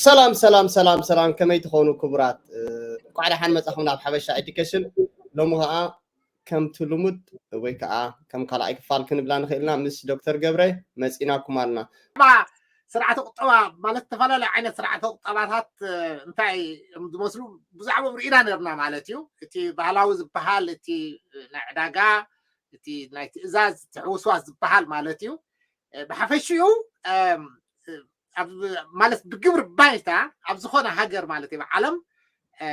ሰላም ሰላም ሰላም ሰላም፣ ከመይ ትኾኑ ክቡራት? እ፣ እንኳዕ ደሓን መጻኹም ናብ ሓበሻ ኤዱኬሽን። ሎሚ ኸዓ ከምቲ ልሙድ ወይ ከዓ ከም ካልኣይ ክፋል ክንብላ ንኽእልና ምስ ዶክተር ገብረ መጺናኩም ኣልና። ስርዓተ ቁጠባ ማለት ዝተፈላለዩ ዓይነት ስርዓተ ቁጠባታት፣ እ፣ እንታይ እዮም ዝመስሉ ብዛዕባኦም ርኢና ነርና ማለት እዩ። እቲ ባህላዊ ዝበሃል፣ እቲ ናይ ዕዳጋ፣ እቲ ናይ ትእዛዝ፣ እቲ ሕውስዋስ ዝበሃል ማለት እዩ። እ፣ ብሓፈሽኡ፣ እም፣ እ፣ ኣብ፣ ማለት ብግብሪ ባይታ ኣብ ዝኾነ ሃገር ማለት እዩ፣ ዓለም፣ እ፣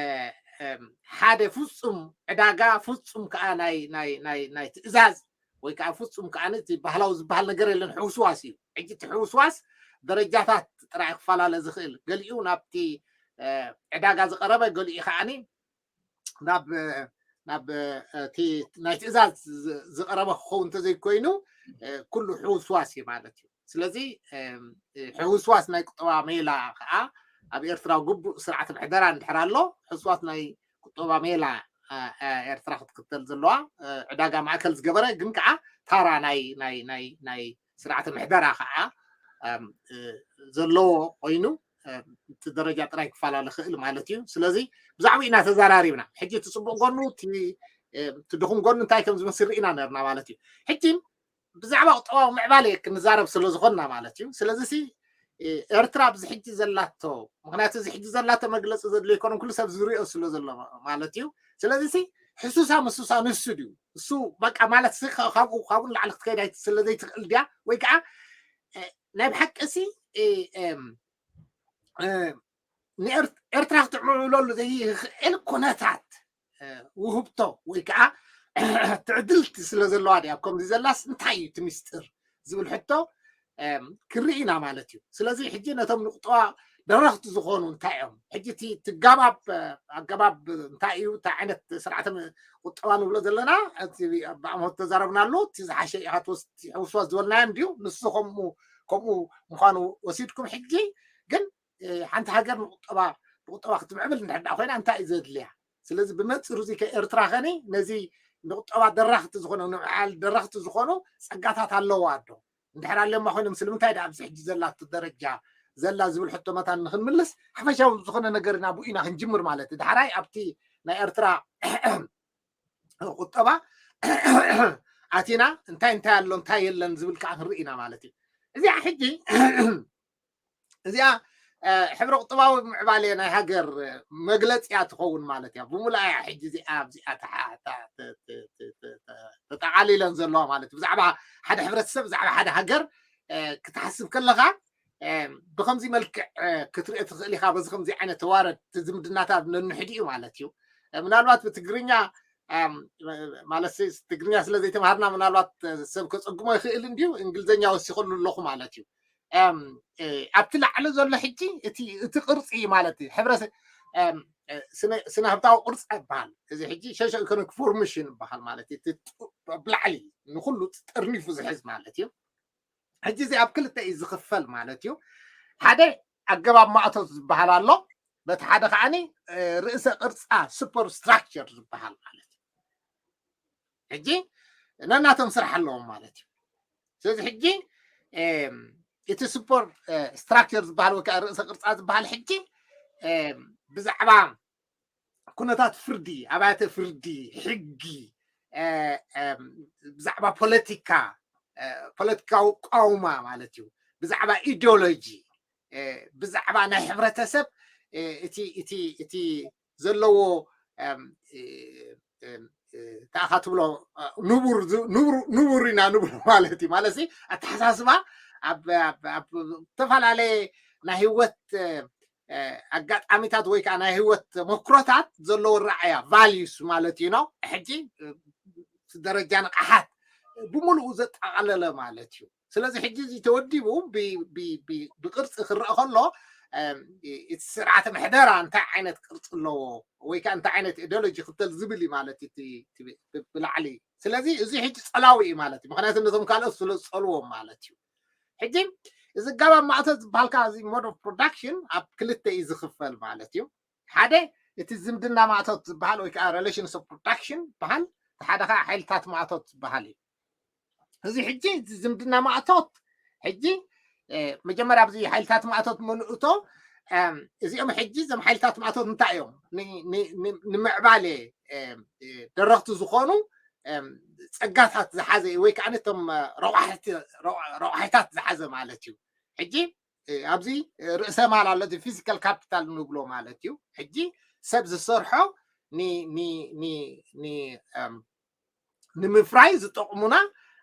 እም፣ ሓደ ፍጹም ዕዳጋ፣ ፍጹም ከዓ ናይ፣ ናይ፣ ናይ፣ ናይ ትእዛዝ ወይ ከዓ ፍጹም ከዓ እቲ ባህላዊ ዝበሃል ነገር የለን፣ ሕውስዋስ እዩ። ሕጂ እቲ ሕውስዋስ ደረጃታት ጥራይ ክፈላለ ዝኽእል፣ ገሊኡ ናብቲ፣ እ፣ ዕዳጋ ዝቐረበ፣ ገሊኡ ከዓኒ ናብ፣ ናብ፣ እ፣ እቲ ናይ ትእዛዝ ዝ-፣ ዝቐረበ ክኸውን እንተዘይኮይኑ፣ እ፣ ኩሉ ሕውስዋስ እዩ ማለት እዩ። ስለዚ፣ እም፣ እ፣ ሕውስዋስ ናይ ቁጠባ ሜላ ከዓ ኣብ ኤርትራ ግቡእ ስርዓተ ምሕደራ እንድሕር ኣሎ፣ ሕውስዋስ ናይ ቁጠባ ሜላ፣ እ፣ እ፣ ኤርትራ ክትክተል ዘለዋ፣ እ፣ ዕዳጋ ማእከል ዝገበረ ግን ከዓ ታራ ናይ፣ ናይ፣ ናይ፣ ናይ ስርዓተ ምሕደራ ከዓ፣ እም፣ እ፣ ዘለዎ ኮይኑ፣ እም፣ እቲ ደረጃ ጥራይ ክፈላለ ክእል ማለት እዩ። ስለዚ ብዛዕባኡ ኢና ተዘራሪብና። ሕጂ እቲ ጽቡቕ ጎኑ፣ እቲ፣ እም፣ እቲ ድኹም ጎኑ እንታይ ከም ዝመስል ርኢና ነርና ማለት እዩ። ሕጂ ብዛዕባ ቁጠባዊ ምዕባለ ክንዛረብ ስለ ዝኾንና ማለት እዩ። ስለዚ ሲ፣ እ፣ ኤርትራ ኣብዚ ሕጂ ዘላቶ፣ ምኽንያቱ እዚ ሕጂ ዘላቶ መግለጺ ዘድልዮ ኣይኮነን፣ ኩሉ ሰብ ዝሪኦ ስለ ዘሎ ማለት እዩ። ስለዚ ሲ፣ ሕሱሳ ምሱሳ ንሱ ድዩ? እሱ በቃ ማለት ሲ፣ ካ-፣ ካብኡ፣ ካብኡ ንላዕሊ ክትከይድ ኣይ-፣ ስለ ዘይትኽእል ድያ? ወይ ከዓ፣ እ፣ ናይ ብሓቂ ሲ፣ እ፣ እም፣ እ፣ ንኤር-፣ ኤርትራ ክትምዕብለሉ ዘይኽእል ኩነታት፣ እ፣ ውህብቶ ወይ ከዓ ትዕድልቲ ስለ ዘለዋ ድያ ኣብ ከምዚ ዘላስ እንታይ እዩ እቲ ሚስጥር ዝብል ሕቶ፣ እም፣ ክርኢ ኢና ማለት እዩ። ስለዚ ሕጂ ነቶም ንቁጠባ ደረኽቲ ዝኾኑ እንታይ እዮም? ሕጂ እቲ፣ እቲ ጋባብ፣ እ፣ ኣገባብ እንታይ እዩ? እንታይ ዓይነት ስርዓተ ም-፣ ቁጠባ ንብሎ ዘለና? እቲ ብኣምሆት ተዛረብናሉ፣ እቲ ዝሓሸ እዩ፣ እቲ ወስ-፣ እቲ ሕውስዋስ ዝበልናዮ እንድዩ፣ ንሱ ከምኡ፣ ከምኡ ምዃኑ ወሲድኩም። ሕጂ ግን፣ እ፣ ሓንቲ ሃገር ንቁጠባ፣ ንቁጠባ ክትምዕብል እንድሕር ደኣ ኮይና እንታይ እዩ ዘድልያ? ስለዚ ብመንጽሩ እዚ ከ ኤርትራ ኸኒ ነዚ ንቁጠባ ደረኽቲ ዝኾነ፣ ንምዕባል ደረኽቲ ዝኾኑ ጸጋታት ኣለዋ ዶ? እንድሕር ኣለማ ኮይኖም ስለምንታይ ደኣ ኣብዚ ሕጂ ዘላቶ ደረጃ ዘላ ዝብል ሕቶ መታን ንኽንምልስ ሓፈሻዊ ዝኾነ ነገር ናብኡ ኢና ክንጅምር ማለት እዩ። ዳሕራይ ኣብቲ ናይ ኤርትራ ቁጠባ ኣቲና እንታይ እንታይ ኣሎ እንታይ የለን ዝብል ከዓ ክንርኢ ኢና ማለት እዩ። እዚኣ ሕጂ እዚኣ፣ እ፣ ሕብረ ቁጠባዊ ምዕባለ ናይ ሃገር፣ እ፣ መግለጺ እያ ትኸውን ማለት እያ። ብምሉኣ እያ ሕጂ እዚኣ፣ ኣብዚኣ ተሓ-፣ ተ-፣ ተ-፣ ተ-፣ ተ-፣ ተ-፣ ተ-፣ ተጠቓሊለን ዘለዋ ማለት እዩ። ብዛዕባ ሓደ ሕብረተሰብ፣ ብዛዕባ ሓደ ሃገር፣ እ፣ ክትሓስብ ከለኻ፣ እ፣ ብኸምዚ መልክዕ፣ እ፣ ክትሪኦ ትኽእል ኢኻ። በዚ ከምዚ ዓይነት ተዋረድ፣ እቲ ዝምድናታት ነንሕድ እዩ ማለት እዩ። እ፣ ምናልባት ብትግርኛ፣ እም፣ ማለት ሲ-፣ ትግርኛ ስለ ዘይተምሃርና ምናልባት፣ እ፣ ሰብ ከጸግሞ ይኽእል እንድዩ፣ እንግሊዝኛ ወሲኸሉ ኣለኹ ማለት እዩ። እም፣ እ፣ ኣብቲ ላዕሊ ዘሎ ሕጂ እቲ፣ እቲ ቅርጺ ማለት እዩ። ሕብረተ-፣ እም፣ እ፣ ስነ-፣ ስነ-ህብታዊ ቅርጻ ይበሃል። እዚ ሕጂ ሶሾ ኢኮኖሚክ ፎርሜሽን ይበሃል ማለት እዩ። እቲ ጥ-፣ ኣብ ላዕሊ ንኹሉ ጠርኒፉ ዝሕዝ ማለት እዩ። ሕጂ እዚ ኣብ ክልተ እዩ ዝኽፈል ማለት እዩ። ሓደ ኣገባብ ማእቶት ዝበሃል ኣሎ። በቲ ሓደ ከዓኒ፣ እ፣ ርእሰ ቅርጻ ሱፐር ስትራክቸር ዝበሃል ማለት እዩ። ሕጂ ነናቶም ስራሕ ኣለዎም ማለት እዩ። ስለዚ ሕጂ፣ እም፣ እቲ ሱፐር፣ እ፣ ስትራክቸር ዝበሃል ወይ ከዓ ርእሰ ቅርጻ ዝበሃል ሕጂ፣ እም፣ ብዛዕባ ኩነታት ፍርዲ፣ ኣብያተ ፍርዲ፣ ሕጊ፣ እ፣ እም፣ ብዛዕባ ፖለቲካ፣ እ፣ ፖለቲካዊ ቋውማ ማለት እዩ፣ ብዛዕባ ኢዲዮሎጂ፣ እ፣ ብዛዕባ ናይ ሕብረተሰብ፣ እ፣ እቲ፣ እቲ፣ እቲ ዘለዎ፣ እም፣ እ፣ እም፣ እ፣ እንታይ ኢኻ ትብሎ፣ እ፣ ንቡር ዝ-፣ ንቡር፣ ንቡር ኢና ንብሎ ማለት እዩ። ማለት ሲ፣ ኣተሓሳስባ ኣብ፣ ኣብ፣ ኣብ ዝተፈላለየ ናይ ህይወት፣ እ፣ እ፣ ኣጋጣሚታት ወይ ከዓ ናይ ህይወት ተመክሮታት ዘለዎ ረኣያ፣ ቫልዩስ ማለት እዩ ነው። ሕጂ፣ እ፣ ደረጃ ንቕሓት ብምሉኡ ዘጠቓለለ ማለት እዩ። ስለዚ ሕጂ እዚ ተወዲቡ ብ-፣ ብ-፣ ብ-፣ ብቅርጺ ክረአ ከሎ፣ እም፣ እቲ ስርዓተ ምሕደራ እንታይ ዓይነት ቅርጺ ኣለዎ ወይ ከዓ እንታይ ዓይነት ኢዲዮሎጂ ክተል ዝብል እዩ ማለት እዩ፣ እቲ፣ እቲ ብ-፣ ብ-፣ ብላዕሊ። ስለዚ እዚ ሕጂ ጸላዊ እዩ ማለት እዩ። ምኽንያቱ ነቶም ካልኦት ስለ ዝጸልዎም ማለት እዩ። ሕጂ እዚ ኣገባብ ማእቶት ዝበሃል ከዓ እዚ ሞድ ኦፍ ፕሮዳክሽን ኣብ ክልተ እዩ ዝኽፈል ማለት እዩ። ሓደ እቲ ዝምድና ማእቶት ዝበሃል ወይ ከዓ ሪሌሽንስ ኦፍ ፕሮዳክሽን ዝበሃል፣ እቲ ሓደ ከዓ ሓይልታት ማእቶት ዝበሃል እዩ። እዚ ሕጂ እዚ ዝምድና ማእቶት ሕጂ፣ እ፣ መጀመርያ ኣብዚ ሓይልታት ማእቶት ምንእቶ፣ እዚኦም ሕጂ እዞም ሓይልታት ማእቶት እንታይ እዮም? ንምዕባለ ደረኽቲ ዝኾኑ ጸጋታት ዝሓዘ ወይ ከዓ ነቶም ረቋሒታት ዝሓዘ ማለት እዩ። ሕጂ ኣብዚ ርእሰ ማል ኣሎ፣ ፊዚካል ካፒታል ንብሎ ማለት እዩ። ሕጂ ሰብ ዝሰርሖ ንምፍራይ ዝጠቕሙና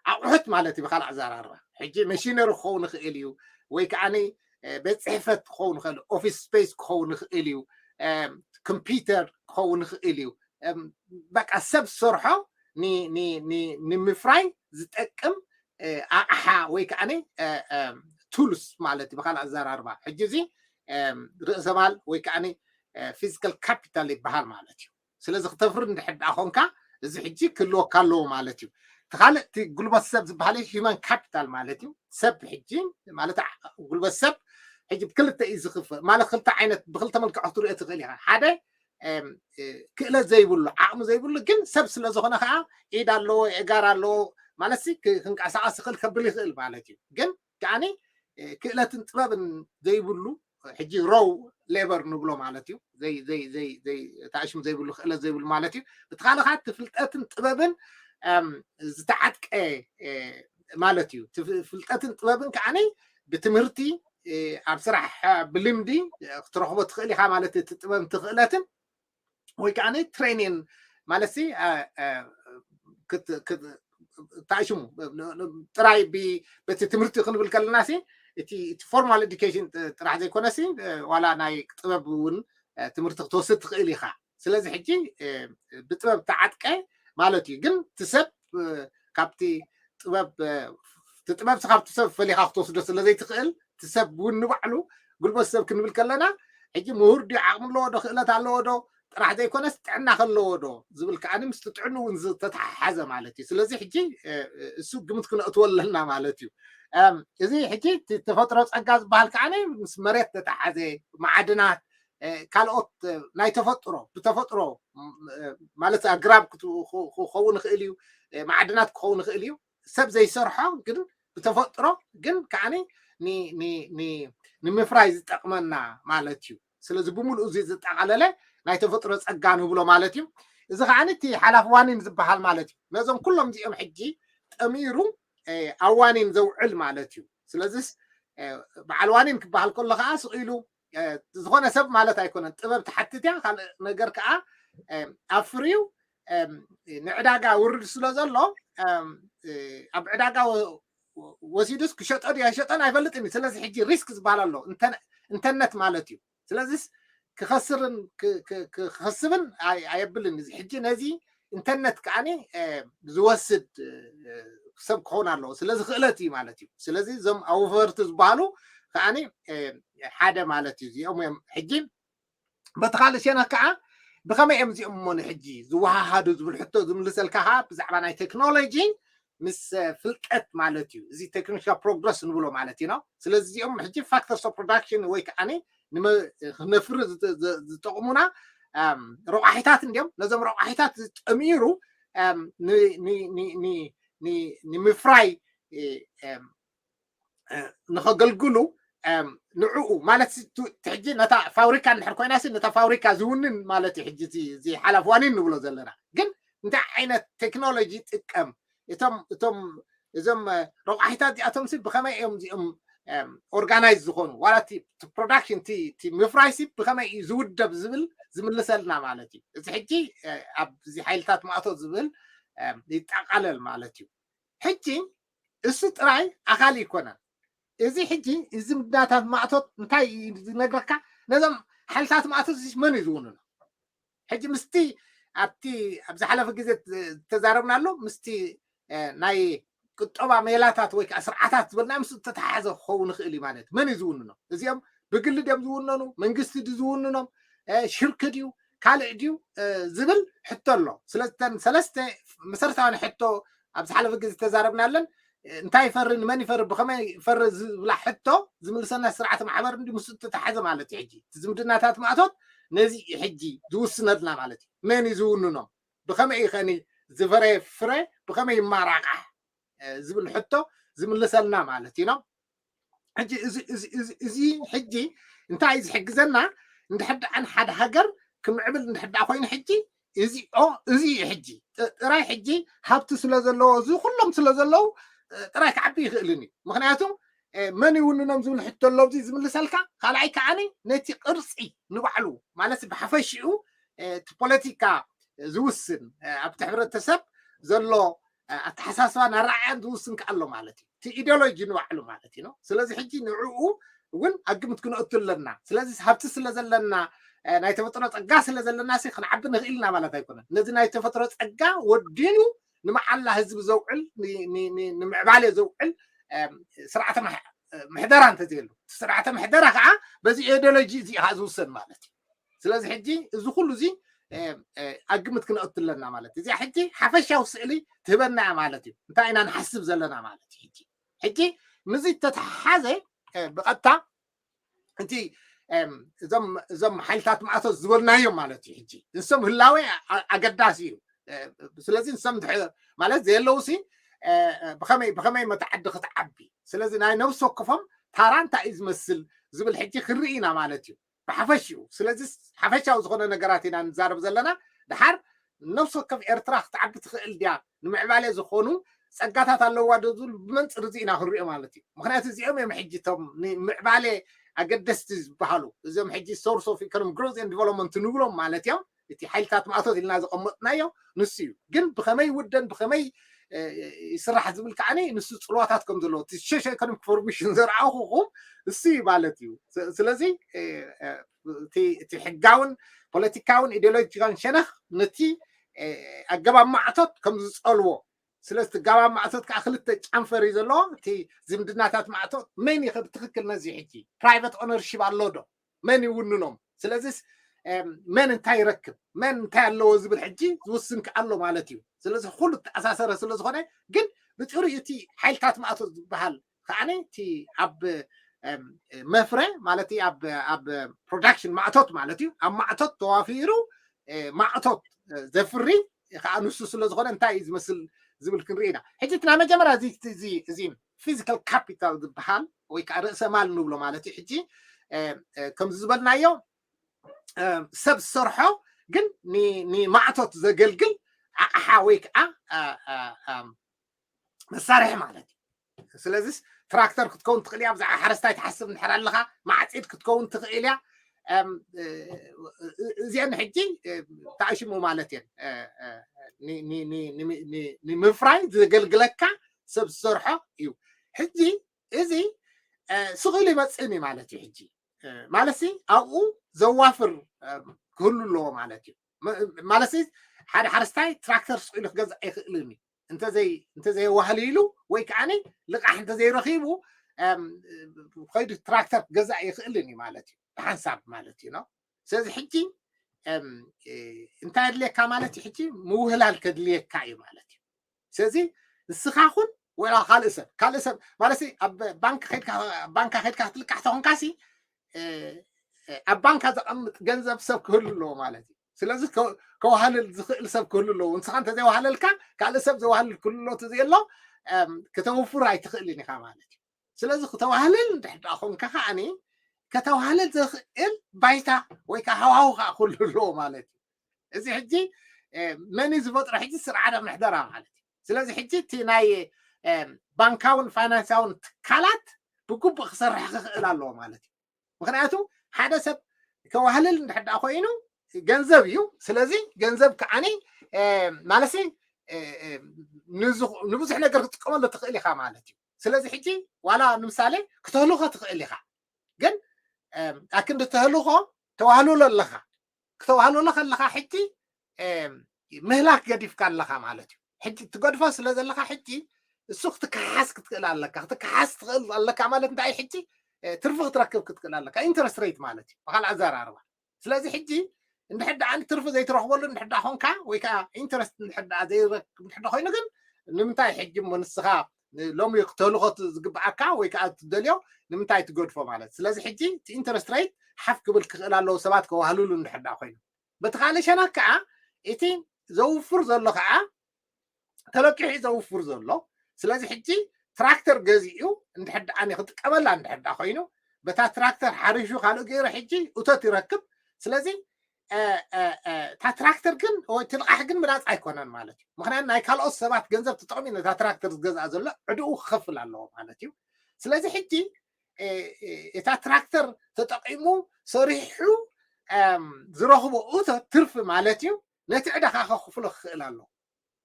ኣቑሑት ማለት እዩ። ብካልእ ኣዘራርባ ሕጂ መሽነሪ ክኸውን ይኽእል እዩ፣ ወይ ከዓ ቤት ፅሕፈት ክኸውን ይኽእል፣ ኦፊስ ስፔስ ክኸውን ይኽእል እዩ፣ ኮምፒውተር ክኸውን ይኽእል እዩ። በቃ ሰብ ዝሰርሖ ንምፍራይ ዝጠቅም ኣቕሓ ወይ ከዓ ቱልስ ማለት እዩ። ብካልእ ኣዘራርባ ሕጂ እዚ ርእሰ ማል ወይ ከዓ ፊዚካል ካፒታል ይበሃል ማለት እዩ። ስለዚ ክተፍሪ እንድሕር ደኣ ኮንካ እዚ ሕጂ ክህልወካ ኣለዎ ማለት እዩ። እቲ ካልእ እቲ ጉልበት ሰብ ዝበሃል ሂማን ካፒታል ማለት እዩ። ሰብ ሕጂ ማለት ጉልበት ሰብ ሕጂ ብክልተ እዩ ዝኽፈል ማለት ክልተ ዓይነት ብክልተ መልክዕ ክትሪኦ ትኽእል ኢኻ። ሓደ ክእለት ዘይብሉ ዓቕሚ ዘይብሉ ግን ሰብ ስለ ዝኾነ ከዓ ኢድ ኣለዎ፣ እጋር ኣለዎ ማለት ክንቀሳቀስ ይኽእል ከብል ይኽእል ማለት እዩ። ግን ከዓኒ ክእለትን ጥበብን ዘይብሉ ሕጂ ሮው ሌበር ንብሎ ማለት እዩ። ተኣሽሙ ዘይብሉ ክእለት ዘይብሉ ማለት እዩ። ብትኻልኻ እቲ ፍልጠትን ጥበብን ዝተዓጥቀ ማለት እዩ። ፍልጠትን ጥበብን ከዓኒ ብትምህርቲ ኣብ ስራሕ ብልምዲ ክትረኽቦ ትኽእል ኢኻ ማለት እቲ ጥበብን ትኽእለትን ወይ ከዓ ትሬኒን ማለት ተኣሽሙ ጥራይ በቲ ትምህርቲ ክንብል ከለና እቲ ፎርማል ኤዱኬሽን ጥራሕ ዘይኮነሲ ዋላ ናይ ጥበብ እውን ትምህርቲ ክትወስድ ትኽእል ኢኻ። ስለዚ ሕጂ ብጥበብ ተዓጥቀ ማለት እዩ። ግን ትሰብ ካብቲ ጥበብ ትጥበብ ስኻብ ትሰብ ፈሊኻ ክትወስዶ ስለ ዘይትኽእል ትሰብ እውን ንባዕሉ ጉልበት ሰብ ክንብል ከለና ሕጂ ምሁር ድዩ ዓቕሚ ኣለዎ ዶ ክእለት ኣለዎ ዶ ጥራሕ ዘይኮነስ ጥዕና ከለዎ ዶ ዝብል ከዓኒ ምስቲ ጥዕኑ እውን ዝተተሓሓዘ ማለት እዩ። ስለዚ ሕጂ እሱ ግምት ክነእትዎ ኣለና ማለት እዩ። እዚ ሕጂ ተፈጥሮ ፀጋ ዝበሃል ከዓኒ ምስ መሬት ዝተተሓዘ ማዕድናት ካልኦት ናይ ተፈጥሮ ብተፈጥሮ ማለት ኣግራብ ክኸውን ይኽእል እዩ፣ ማዕድናት ክኸውን ይኽእል እዩ። ሰብ ዘይሰርሖ ግን ብተፈጥሮ ግን ከዓኒ ንምፍራይ ዝጠቅመና ማለት እዩ። ስለዚ ብምሉእ እዚ ዝጠቃለለ ናይ ተፈጥሮ ፀጋ ንብሎ ማለት እዩ። እዚ ከዓኒ እቲ ሓላፊ ዋኒን ዝበሃል ማለት እዩ። ነዞም ኩሎም እዚኦም ሕጂ ጠሚሩ ኣብ ዋኒን ዘውዕል ማለት እዩ። ስለዚስ በዓል ዋኒን ክበሃል ከሎ ከዓ ስቕ ኢሉ ዝኾነ ሰብ ማለት ኣይኮነን። ጥበብ ትሓትት እያ። ካልእ ነገር ከዓ ኣፍርዩ ንዕዳጋ ውርድ ስለ ዘሎ ኣብ ዕዳጋ ወሲዱስ ክሸጦ ድዩ ኣይሸጦን ኣይፈልጥን እዩ። ስለዚ ሕጂ ሪስክ ዝበሃል ኣሎ፣ እንተነት ማለት እዩ። ስለዚስ ክኸስርን ክኸስብን ኣየብልን። እዚ ሕጂ ነዚ እንተነት ከዓኒ ዝወስድ ሰብ ክኸውን ኣለዎ። ስለዚ ክእለት እዩ ማለት እዩ። ስለዚ እዞም ኣውፈርቲ ዝበሃሉ ከዓኒ ሓደ ማለት እዩ። እዚኦም እዮም ሕጂ በቲ ካልእ ሸነኽ ከዓ ብኸመይ እዮም እዚኦም እሞ ንሕጂ ዝወሃሃዱ ዝብል ሕቶ ዝምልሰልካ ከዓ ብዛዕባ ናይ ቴክኖሎጂ ምስ ፍልጠት ማለት እዩ። እዚ ቴክኒካል ፕሮግረስ ንብሎ ማለት እዩ ነው። ስለዚ እዚኦም ሕጂ ፋክተርስ ኦፍ ፕሮዳክሽን ወይ ከዓ ክነፍሪ ዝጠቕሙና ረቋሒታት እንዲዮም። ነዞም ረቋሒታት ዝጠሚሩ ንምፍራይ ንኸገልግሉ ንዕኡ ማለት ሕጂ ነታ ፋብሪካ እንድሕር ኮይና ነታ ፋብሪካ ዝውንን ማለት እዩ። ሕጂ እዚ ሓላፍ ዋኒን ንብሎ ዘለና ግን እንታይ ዓይነት ቴክኖሎጂ ጥቀም እቶም እቶም እዞም ረቋሒታት እዚኣቶም ሲ ብኸመይ እዮም እዚኦም ኦርጋናይዝ ዝኾኑ ዋላ ፕሮዳክሽን ምፍራይ ሲ ብኸመይ እዩ ዝውደብ ዝብል ዝምልሰልና ማለት እዩ። እዚ ሕጂ ኣብዚ ሓይልታት ማእቶ ዝብል ይጠቃለል ማለት እዩ። ሕጂ እሱ ጥራይ ኣካል ይኮነን። እዚ ሕጂ እዚ ዝምድናታት ማእቶት እንታይ ዝነግረካ ነዞም ሓይልታት ማእቶት መን እዩ ዝውንኖ? ሕጂ ምስቲ ኣብቲ ኣብ ዝሓለፈ ግዜ ዝተዛረብናሉ ምስቲ ናይ ቁጠባ ሜላታት ወይ ከዓ ስርዓታት ዝበልና ምስ ዝተተሓሓዘ ክኸውን ይኽእል እዩ ማለት መን እዩ ዝውንኖ? እዚኦም ብግሊ ድዮም ዝውነኑ? መንግስቲ ድዩ ዝውንኖም? ሽርክ ድዩ ካልእ ድዩ ዝብል ሕቶ ኣሎ። ስለዚ ሰለስተ መሰረታዊ ሕቶ ኣብ ዝሓለፈ ግዜ ዝተዛረብናለን እንታይ ይፈሪ ንመን ይፈሪ ብኸመይ ይፈሪ ዝብላ ሕቶ ዝምልሰና ስርዓተ ማሕበር እንዲ ምስ ዝተተሓዘ ማለት እዩ። ሕጂ ዝምድናታት ማእቶት ነዚ ሕጂ ዝውስነልና ማለት እዩ። መን እዩ ዝውንኖም? ብኸመይ እዩ ከኒ ዝፈረ ፍረ ብኸመይ ይማራቃሕ ዝብል ሕቶ ዝምልሰልና ማለት እዩ። ሕጂ እዚ ሕጂ እንታይ እዩ ዝሕግዘና? እንድሕር ደኣ ንሓደ ሃገር ክምዕብል እንድሕር ደኣ ኮይኑ ሕጂ እዚኦ እዚ እዩ ሕጂ ጥራይ ሕጂ ሃብቲ ስለ ዘለዎ እዚ ኩሎም ስለ ዘለዉ ጥራይ ክዓቢ ይኽእልን እዩ። ምክንያቱ መን ይውንኖም ዝብል ሕቶ ኣሎ ኣብዚ ዝምልሰልካ። ካልኣይ ከዓኒ ነቲ ቅርፂ ንባዕሉ ማለት ብሓፈሽኡ እቲ ፖለቲካ ዝውስን ኣብቲ ሕብረተሰብ ዘሎ ኣተሓሳስባን ኣረኣእያን ዝውስን ከኣሎ ማለት እዩ። እቲ ኢዲዮሎጂ ንባዕሉ ማለት እዩ። ስለዚ ሕጂ ንዕኡ እውን ኣብ ግምት ክነእቱ ኣለና። ስለዚ ሃብቲ ስለ ዘለና ናይ ተፈጥሮ ፀጋ ስለ ዘለና ክንዓቢ ንኽእል ኢና ማለት ኣይኮነን። ነዚ ናይ ተፈጥሮ ፀጋ ወዲኑ ንመዓላ ህዝቢ ዘውዕል ንምዕባለ ዘውዕል ስርዓተ ምሕደራ እንተዘየሉ ስርዓተ ምሕደራ ከዓ በዚ ኢዲዮሎጂ እዚ ከዓ ዝውሰን ማለት እዩ። ስለዚ ሕጂ እዚ ኩሉ እዚ ኣብ ግምት ክነእቱ ኣለና ማለት እዩ። እዚኣ ሕጂ ሓፈሻዊ ስእሊ ትህበና እያ ማለት እዩ። እንታይ ኢና ንሓስብ ዘለና ማለት እዩ። ሕጂ ሕጂ ምስዚ ተተሓሓዘ ብቐጥታ እቲ እዞም ሓይልታት ማእቶት ዝበልናዮም ማለት እዩ። ሕጂ ንሶም ህላዌ ኣገዳሲ እዩ። ስለዚ ንሶም ማለት ዘየለውሲ ብኸመይ ብኸመይ መተዓዲ ክትዓቢ። ስለዚ ናይ ነብሲ ወከፎም ታራ እንታይ እዩ ዝመስል ዝብል ሕጂ ክንርኢ ኢና ማለት እዩ ብሓፈሽኡ። ስለዚ ሓፈሻዊ ዝኾነ ነገራት ኢና ንዛረብ ዘለና። ድሓር ነብሲ ወከፍ ኤርትራ ክትዓቢ ትኽእል ድያ፣ ንምዕባለ ዝኾኑ ፀጋታት ኣለዋ ዶ ዝብል ብመንፅር እዚ ኢና ክንሪኦ ማለት እዩ። ምክንያቱ እዚኦም እዮም ሕጂ እቶም ንምዕባለ ኣገደስቲ ዝበሃሉ። እዞም ሕጂ source of economic growth and development ንብሎም ማለት እዮም። እቲ ሓይልታት ማእቶት ኢልና ዘቐመጥናዮ ንሱ እዩ። ግን ብኸመይ ይውደን ብኸመይ ይስራሕ ዝብል ከዓኒ ንሱ ፅልዋታት ከም ዘለዎ እቲ ሶሾ ኢኮኖሚክ ፎርሜሽን ዘርኣኹኹም እሱ እዩ ማለት እዩ። ስለዚ እቲ ሕጋውን ፖለቲካውን ኢዲዮሎጂካን ሸነኽ ነቲ ኣገባብ ማዕቶት ከም ዝፀልዎ። ስለዚ እቲ ኣገባብ ማዕቶት ከዓ ክልተ ጫንፈር እዩ ዘለዎ። እቲ ዝምድናታት ማዕቶት መን ይኸ ብትክክል ነዚ ሕጂ ፕራይቨት ኦነርሺፕ ኣሎ ዶ? መን ይውንኖም? ስለዚስ መን እንታይ ይረክብ መን እንታይ ኣለዎ ዝብል ሕጂ ዝውስን ከኣሎ ማለት እዩ። ስለዚ ኩሉ ተኣሳሰረ ስለ ዝኾነ ግን ብፅሩይ እቲ ሓይልታት ማእቶት ዝበሃል ከዓኒ እቲ ኣብ መፍረ ማለት ኣብ ፕሮዳክሽን ማእቶት ማለት እዩ። ኣብ ማእቶት ተዋፊሩ ማእቶት ዘፍሪ ከዓ ንሱ ስለ ዝኾነ እንታይ እዩ ዝመስል ዝብል ክንርኢ ኢና። ሕጂ እቲ ናይ መጀመርያ እዚ ፊዚካል ካፒታል ዝበሃል ወይ ከዓ ርእሰ ማል ንብሎ ማለት እዩ። ሕጂ ከምዚ ዝበልናዮ ሰብ ዝሰርሖ ግን ንማዕቶት ዘገልግል ኣቕሓ ወይ ከዓ መሳርሒ ማለት እዩ። ስለዚስ ትራክተር ክትከውን ትኽእል እያ። ብዛዕባ ሓረስታይ ትሓስብ እንድሕር ኣለኻ ማዕፂድ ክትከውን ትኽእል እያ። እዚአን ሕጂ ታእሽሙ ማለት እየን ንምፍራይ ዘገልግለካ ሰብ ዝሰርሖ እዩ። ሕጂ እዚ ስቕ ኢሉ ይመፅእን እዩ ማለት እዩ። ሕጂ ማለት ኣብኡ ዘዋፍር ክህሉ ኣለዎ ማለት እዩ። ማለት ሓደ ሓረስታይ ትራክተር ስቕ ኢሉ ክገዝእ ኣይኽእልን እዩ። እንተዘይዋህልሉ ወይ ከዓ ልቃሕ እንተዘይረኺቡ ከይዱ ትራክተር ክገዛእ ይኽእልን እዩ ማለት እዩ። ብሓንሳብ ማለት እዩ። ስለዚ ሕጂ እንታይ ኣድልየካ ማለት እዩ? ሕጂ ምውህላል ከድልየካ እዩ ማለት እዩ። ስለዚ ንስኻ ኩን ወላ ካልእ ሰብ ካልእ ሰብ ማለት ኣብ ባንክ ባንካ ከድካ ክትልቃሕ ተኾንካሲ ኣብ ባንካ ዘቐምጥ ገንዘብ ሰብ ክህሉ ኣለዎ ማለት እዩ። ስለዚ ከዋህልል ዝኽእል ሰብ ክህሉ ኣለዎ። ንስኻ እንተዘይዋህለልካ ካልእ ሰብ ዘዋህልል ክህሉ ኣሎ። እቲ ዘየሎ ከተውፍር ኣይትኽእልን ኢኻ ማለት እዩ። ስለዚ ክተዋህልል እንድሕር ደኣ ኮንካ ከዓኒ ከተዋህልል ዘኽእል ባይታ ወይ ከዓ ሃዋሁ ከዓ ክህሉ ኣለዎ ማለት እዩ። እዚ ሕጂ መን እዩ ዝፈጥሮ? ሕጂ ስርዓተ ምሕደራ ማለት እዩ። ስለዚ ሕጂ እቲ ናይ ባንካውን ፋይናንሳውን ትካላት ብግቡእ ክሰርሕ ክኽእል ኣለዎ ማለት እዩ። ምክንያቱ ሓደ ሰብ ከዋህልል እንድሕር ደኣ ኮይኑ ገንዘብ እዩ። ስለዚ ገንዘብ ከዓኒ ማለት ንብዙሕ ነገር ክትጥቀመሉ ትኽእል ኢኻ ማለት እዩ። ስለዚ ሕጂ ዋላ ንምሳሌ ክተህልኾ ትኽእል ኢኻ፣ ግን ኣክንዲ ተህልኾ ተዋህልሎ ኣለኻ። ክተዋህልሎ ከለኻ ሕጂ ምህላክ ገዲፍካ ኣለኻ ማለት እዩ። ሕጂ ትገድፎ ስለ ዘለኻ ሕጂ እሱ ክትከሓስ ክትክእል ኣለካ። ክትከሓስ ትኽእል ኣለካ ማለት እንታይ? ሕጂ ትርፊ ክትረክብ ክትክእል ኣለካ። ኢንተረስት ሬት ማለት እዩ ብካልእ ኣዘራርባ። ስለዚ ሕጂ እንድሕር ደኣ ትርፊ ዘይትረኽበሉ እንድሕር ደኣ ኮንካ ወይ ከዓ ኢንተረስት እንድሕር ደኣ ዘይረክብ እንድሕር ኮይኑ ግን ንምንታይ ሕጂ እሞ ንስኻ ሎሚ ክተልኾ ዝግብኣካ ወይ ከዓ ትደልዮ ንምንታይ ትገድፎ ማለት? ስለዚ ሕጂ እቲ ኢንተረስት ሬት ሓፍ ክብል ክኽእል ኣለዎ ሰባት ከዋህልሉ እንድሕር ደኣ ኮይኑ። በቲ ካልእ ሸነኽ ከዓ እቲ ዘውፍር ዘሎ ከዓ ተለቂሑ ዘውፍር ዘሎ። ስለዚ ሕጂ ትራክተር ገዚኡ እንድሕር ደኣ ክጥቀመላ እንድሕር ደኣ ኮይኑ በታ ትራክተር ሓሪሹ ካልእ ገይሩ ሕጂ እቶት ይረክብ። ስለዚ እታ ትራክተር ግን ወይ እቲ ልቓሕ ግን ምራፅ ኣይኮነን ማለት እዩ። ምክንያቱ ናይ ካልኦት ሰባት ገንዘብ ተጠቕሚ ነታ ትራክተር ዝገዝኣ ዘሎ ዕድኡ ክኸፍል ኣለዎ ማለት እዩ። ስለዚ ሕጂ እታ ትራክተር ተጠቂሙ ሰሪሑ ዝረኽቦ እቶት ትርፊ ማለት እዩ። ነቲ ዕዳ ከዓ ከኽፍሎ ክኽእል ኣለዎ።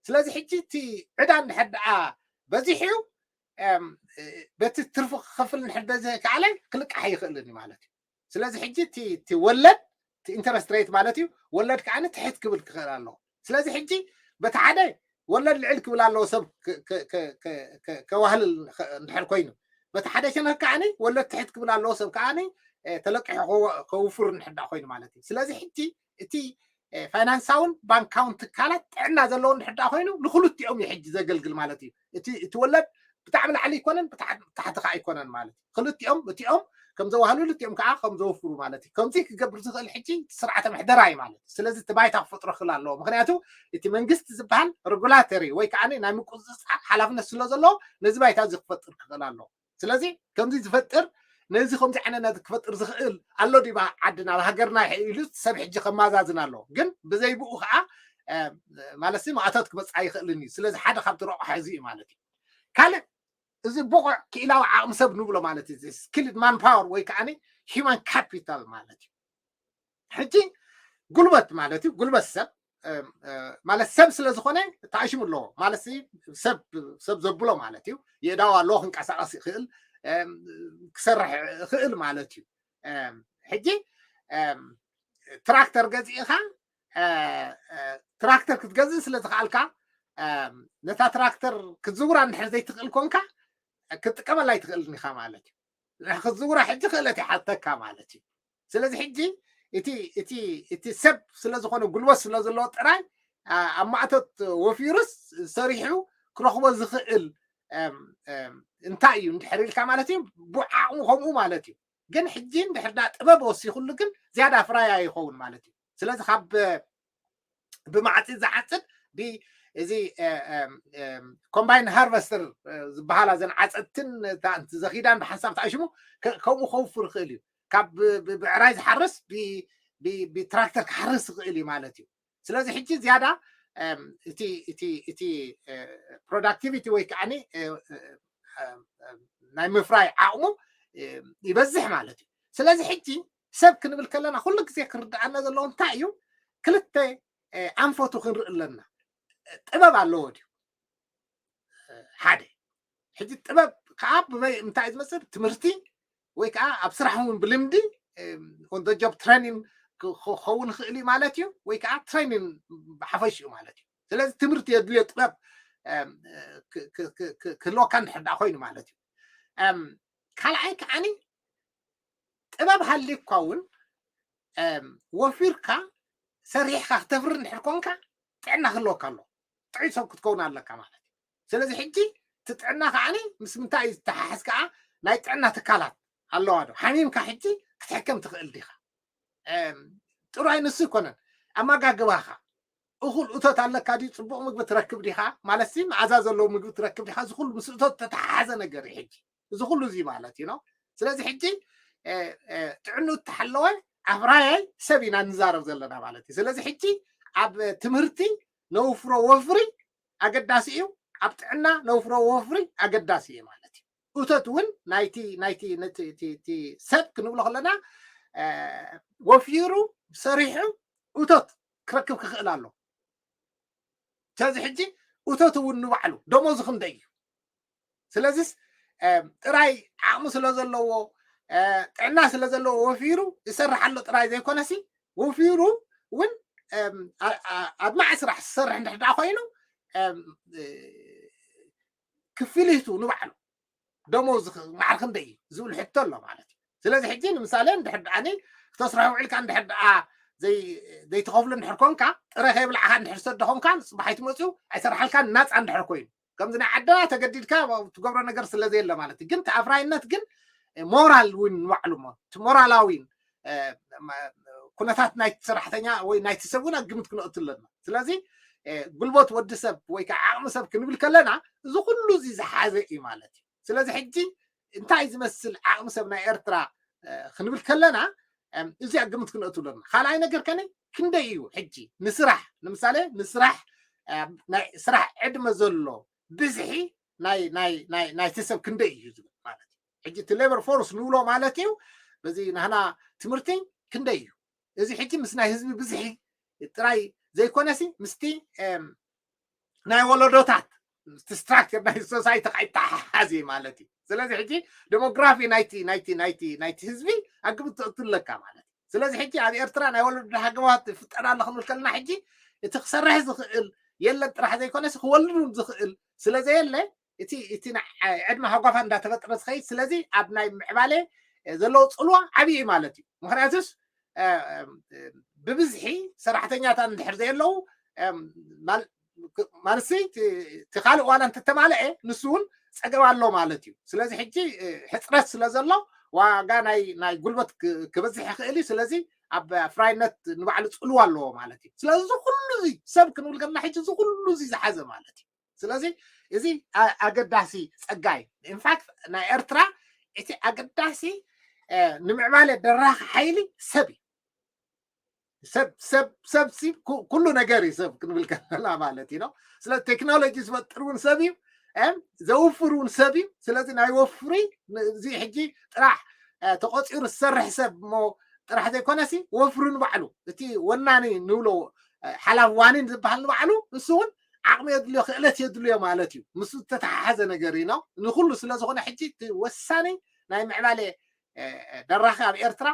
ስለዚ ሕጂ እቲ ዕዳ እንድሕር ደኣ በዚሑ በቲ ትርፊ ክኸፍል እንድሕር ዘይከኣለ ክልቃሕ ኣይኽእልን እዩ ማለት እዩ። ስለዚ ሕጂ እቲ ወለድ፣ ኢንተረስት ሬት ማለት እዩ፣ ወለድ ከዓ ትሕት ክብል ክኽእል ኣለዎ። ስለዚ ሕጂ በቲ ሓደ ወለድ ልዕል ክብል ኣለዎ ሰብ ከዋህልል እንድሕር ኮይኑ፣ በቲ ሓደ ሸነክ ከዓ ወለድ ትሕት ክብል ኣለዎ ሰብ ከዓ ተለቂሑ ከውፍር እንድሕር ኮይኑ ማለት እዩ። ስለዚ ሕጂ እቲ ፋይናንሳውን ባንካውን ትካላት ጥዕና ዘለዎ እንድሕር ኮይኑ ንክልቲኦም እዩ ሕጂ ዘገልግል ማለት እዩ። እቲ ወለድ ብጣዕሚ ላዕሊ ኣይኮነን፣ ብታሕቲ ከዓ ኣይኮነን ማለት እዩ። ክልቲኦም እቲኦም ከም ዘዋህሉ ልቲኦም ከዓ ከም ዘወፍሩ ማለት እዩ። ከምዚ ክገብር ዝኽእል ሕጂ ስርዓተ ምሕደራ እዩ ማለት እዩ። ስለዚ እቲ ባይታ ክፈጥሮ ክኽእል ኣለዎ። ምክንያቱ እቲ መንግስቲ ዝበሃል ሬጉላተሪ ወይ ከዓ ናይ ምቁፅፃር ሓላፍነት ስለ ዘለዎ ነዚ ባይታ እዚ ክፈጥር ክኽእል ኣለዎ። ስለዚ ከምዚ ዝፈጥር ነዚ ከምዚ ዓይነት ክፈጥር ዝኽእል ኣሎ ዲባ ዓድና ኣብ ሃገርና ኢሉ ሰብ ሕጂ ከማዛዝን ኣለዎ። ግን ብዘይ ብኡ ከዓ ማለት ማእቶት ክመፅእ ኣይኽእልን እዩ። ስለዚ ሓደ ካብቲ ረቑሓ እዚ እዩ ማለት እዩ። ካልእ እዚ ብቑዕ ክኢላዊ ዓቕሚ ሰብ ንብሎ ማለት እዩ። ስኪልድ ማን ፓወር ወይ ከዓ ሂማን ካፒታል ማለት እዩ። ሕጂ ጉልበት ማለት እዩ። ጉልበት ሰብ ማለት ሰብ ስለ ዝኾነ ተኣሽሙ ኣለዎ ማለት ሰብ ሰብ ዘብሎ ማለት እዩ። የእዳው ኣለዎ፣ ክንቀሳቀስ ይኽእል፣ ክሰርሕ ይኽእል ማለት እዩ። ሕጂ ትራክተር ገዚእኻ ትራክተር ክትገዝእ ስለ ዝኽኣልካ ነታ ትራክተር ክትዝውራ እንድሕር ዘይትኽእል ኮንካ ክትጥቀመላ ኣይትኽእልን ኢኻ ማለት እዩ። ክትዝውራ ሕጂ ክእለት ይሓተካ ማለት እዩ። ስለዚ ሕጂ እቲ እቲ እቲ ሰብ ስለ ዝኾነ ጉልበት ስለ ዘለዎ ጥራይ ኣብ ማእቶት ወፊሩስ ሰሪሑ ክረኽቦ ዝኽእል እንታይ እዩ እንድሕር ኢልካ ማለት እዩ። ብዓቕሙ ከምኡ ማለት እዩ። ግን ሕጂ እንድሕር ዳ ጥበብ ወሲኹሉ ግን ዝያዳ ፍራያ ይኸውን ማለት እዩ። ስለዚ ካብ ብማዕፂ ዝዓፅድ እዚ ኮምባይን ሃርቨስተር ዝበሃላ ዘን ዓፀድትን ዘኺዳን ብሓንሳብ ተኣሽሙ ከምኡ ከውፍር ይኽእል እዩ። ካብ ብዕራይ ዝሓርስ ብትራክተር ክሓርስ ይኽእል እዩ ማለት እዩ። ስለዚ ሕጂ ዝያዳ እቲ ፕሮዳክቲቪቲ ወይ ከዓ ናይ ምፍራይ ዓቕሙ ይበዝሕ ማለት እዩ። ስለዚ ሕጂ ሰብ ክንብል ከለና ኩሉ ግዜ ክርድኣና ዘለዎ እንታይ እዩ? ክልተ ኣንፈቱ ክንርኢ ኣለና። ጥበብ ኣለዎ ድዩ? ሓደ ሕጂ ጥበብ ከዓ ብመይ እንታይ እዩ ዝመፅእ? ትምህርቲ ወይ ከዓ ኣብ ስራሕ እውን ብልምዲ ኦን ደ ጆብ ትሬኒንግ ክኸውን ይኽእል እዩ ማለት እዩ። ወይ ከዓ ትሬኒንግ ብሓፈሽኡ ማለት እዩ። ስለዚ ትምህርቲ የድልዮ ጥበብ ክህልወካ እንድሕር ደኣ ኮይኑ ማለት እዩ። ካልኣይ ከዓኒ ጥበብ ሃልዩካ እውን ወፊርካ ሰሪሕካ ክተፍሪ እንድሕር ኮንካ ጥዕና ክህልወካ ኣሎ። ጥዑይ ሰብ ክትከውን ኣለካ ማለት እዩ። ስለዚ ሕጂ እቲ ጥዕና ከዓኒ ምስ ምንታይ እዩ ዝተሓሓዝ ከዓ ናይ ጥዕና ትካላት ኣለዋ ዶ? ሓሚምካ ሕጂ ክትሕከም ትኽእል ዲኻ? ጥራይ ንሱ ኣይኮነን፣ ኣመጋግባኻ እኹል እቶት ኣለካ ድዩ? ፅቡቕ ምግቢ ትረክብ ዲኻ? ማለት ሲ መዓዛ ዘለዎ ምግቢ ትረክብ ዲኻ? እዚ ኩሉ ምስ እቶት ዝተተሓሓዘ ነገር እዩ ሕጂ እዚ ኩሉ እዚ ማለት እዩ ነው። ስለዚ ሕጂ ጥዕኑ እተሓለወ ኣፍራያይ ሰብ ኢና ንዛረብ ዘለና ማለት እዩ። ስለዚ ሕጂ ኣብ ትምህርቲ ነውፍሮ ወፍሪ ኣገዳሲ እዩ፣ ኣብ ጥዕና ነውፍሮ ወፍሪ ኣገዳሲ እዩ ማለት እዩ። እቶት እውን ናይቲ ናይቲ ሰብ ክንብሎ ከለና ወፊሩ ሰሪሑ እቶት ክረክብ ክኽእል ኣሎ። ስለዚ ሕጂ እቶት እውን ንባዕሉ ደሞዙ ክንደይ እዩ? ስለዚስ ጥራይ ዓቕሚ ስለ ዘለዎ ጥዕና ስለ ዘለዎ ወፊሩ ይሰርሕ ኣሎ ጥራይ ዘይኮነሲ ወፊሩ እውን ኣድማዒ ስራሕ ዝሰርሕ እንድሕር ደኣ ኮይኑ ክፍሊቱ ንባዕሉ ደሞዝ ማዕረ ክንደይ እዩ ዝብል ሕቶ ኣሎ ማለት እዩ። ስለዚ ሕጂ ንምሳሌ እንድሕር ደኣ ክተስርሖ ውዒልካ እንድሕር ደኣ ዘይትኸፍሉ እንድሕር ኮንካ ጥረ ከይብላዕካ እንድሕር ሰዶ ኮንካ ንፅባሕ ኣይትመፅኡ ኣይሰርሓልካን ናፃ እንድሕር ኮይኑ ከምዚ ናይ ዓድና ተገዲድካ ትገብሮ ነገር ስለ ዘየለ ማለት እዩ። ግን ተኣፍራይነት ግን ሞራል እውን ንባዕሉ ሞ እቲ ሞራላዊ ኩነታት ናይቲ ሰራሕተኛ ወይ ናይቲ ሰብ እውን ኣብ ግምት ክነእቱ ኣለና። ስለዚ ጉልበት ወዲ ሰብ ወይ ከዓ ዓቕሚ ሰብ ክንብል ከለና እዚ ኩሉ እዚ ዝሓዘ እዩ ማለት እዩ። ስለዚ ሕጂ እንታይ ዝመስል ዓቕሚ ሰብ ናይ ኤርትራ ክንብል ከለና እዚኣ ግምት ክንእቱ ኣለና። ካልኣይ ነገር ከነ ክንደይ እዩ ሕጂ ንስራሕ ንምሳሌ ንስራሕ ናይ ስራሕ ዕድመ ዘሎ ብዝሒ ናይቲ ሰብ ክንደይ እዩ ዝብል ማለት እዩ። ሕጂ እቲ ሌበር ፎርስ ንብሎ ማለት እዩ። በዚ ናህና ትምህርቲ ክንደይ እዩ እዚ ሕጂ ምስ ናይ ህዝቢ ብዝሒ ጥራይ ዘይኮነሲ ምስቲ ናይ ወለዶታት ምስቲ ስትራክቸር ናይ ሶሳይቲ ከይተሓሓዝ እዩ ማለት እዩ። ስለዚ ሕጂ ዴሞግራፊ ናይቲ ናይቲ ናይቲ ናይቲ ህዝቢ ኣግብ ትእትለካ ማለት እዩ። ስለዚ ሕጂ ኣብ ኤርትራ ናይ ወለዶ ሃገባት ይፍጠር ኣሎ ክንብል ከለና ሕጂ እቲ ክሰርሕ ዝኽእል የለን ጥራሕ ዘይኮነስ ክወልድ እውን ዝኽእል ስለዘየለ እቲ እቲ ዕድመ ሃጓፋት እንዳተፈጠረ ዝኸይድ ስለዚ ኣብ ናይ ምዕባለ ዘለዎ ፅልዋ ዓብዪ እዩ ማለት እዩ። ምክንያቱስ ብብዝሒ ሰራሕተኛታት እንድሕር ዘየለዉ ማለት እቲ ካልእ ዋላ እንተተማልአ ንሱ እውን ፀገም ኣሎ ማለት እዩ። ስለዚ ሕጂ ሕፅረት ስለ ዘሎ ዋጋ ናይ ናይ ጉልበት ክበዝሕ ይኽእል እዩ። ስለዚ ኣብ ፍራይነት ንባዕሉ ፅልዋ ኣለዎ ማለት እዩ። ስለዚ እዚ ኩሉ እዚ ሰብ ክንብል ከለና ሕጂ እዚ ኩሉ እዚ ዝሓዘ ማለት እዩ። ስለዚ እዚ ኣገዳሲ ፀጋ እዩ። ኢንፋክት ናይ ኤርትራ እቲ ኣገዳሲ ንምዕባለ ደራኺ ሓይሊ ሰብ እዩ። ሰብ ሰብ ሰብ ኩሉ ነገር እዩ ሰብ ክንብል ከለና ማለት እዩ ነው። ስለ ቴክኖሎጂ ዝፈጥር እውን ሰብ እዩ፣ ዘውፍር እውን ሰብ እዩ። ስለዚ ናይ ወፍሪ እዚ ሕጂ ጥራሕ ተቆፂሩ ዝሰርሕ ሰብ እሞ ጥራሕ ዘይኮነሲ ወፍሪ ንባዕሉ እቲ ወናኒ ንብሎ ሓላፍ ዋኒን ዝበሃል ንባዕሉ ንሱ እውን ዓቕሚ የድልዮ ክእለት የድልዮ ማለት እዩ። ምስ ዝተተሓሓዘ ነገር እዩ ነው። ንኩሉ ስለዝኾነ ሕጂ እቲ ወሳኒ ናይ ምዕባለ ደራኺ ኣብ ኤርትራ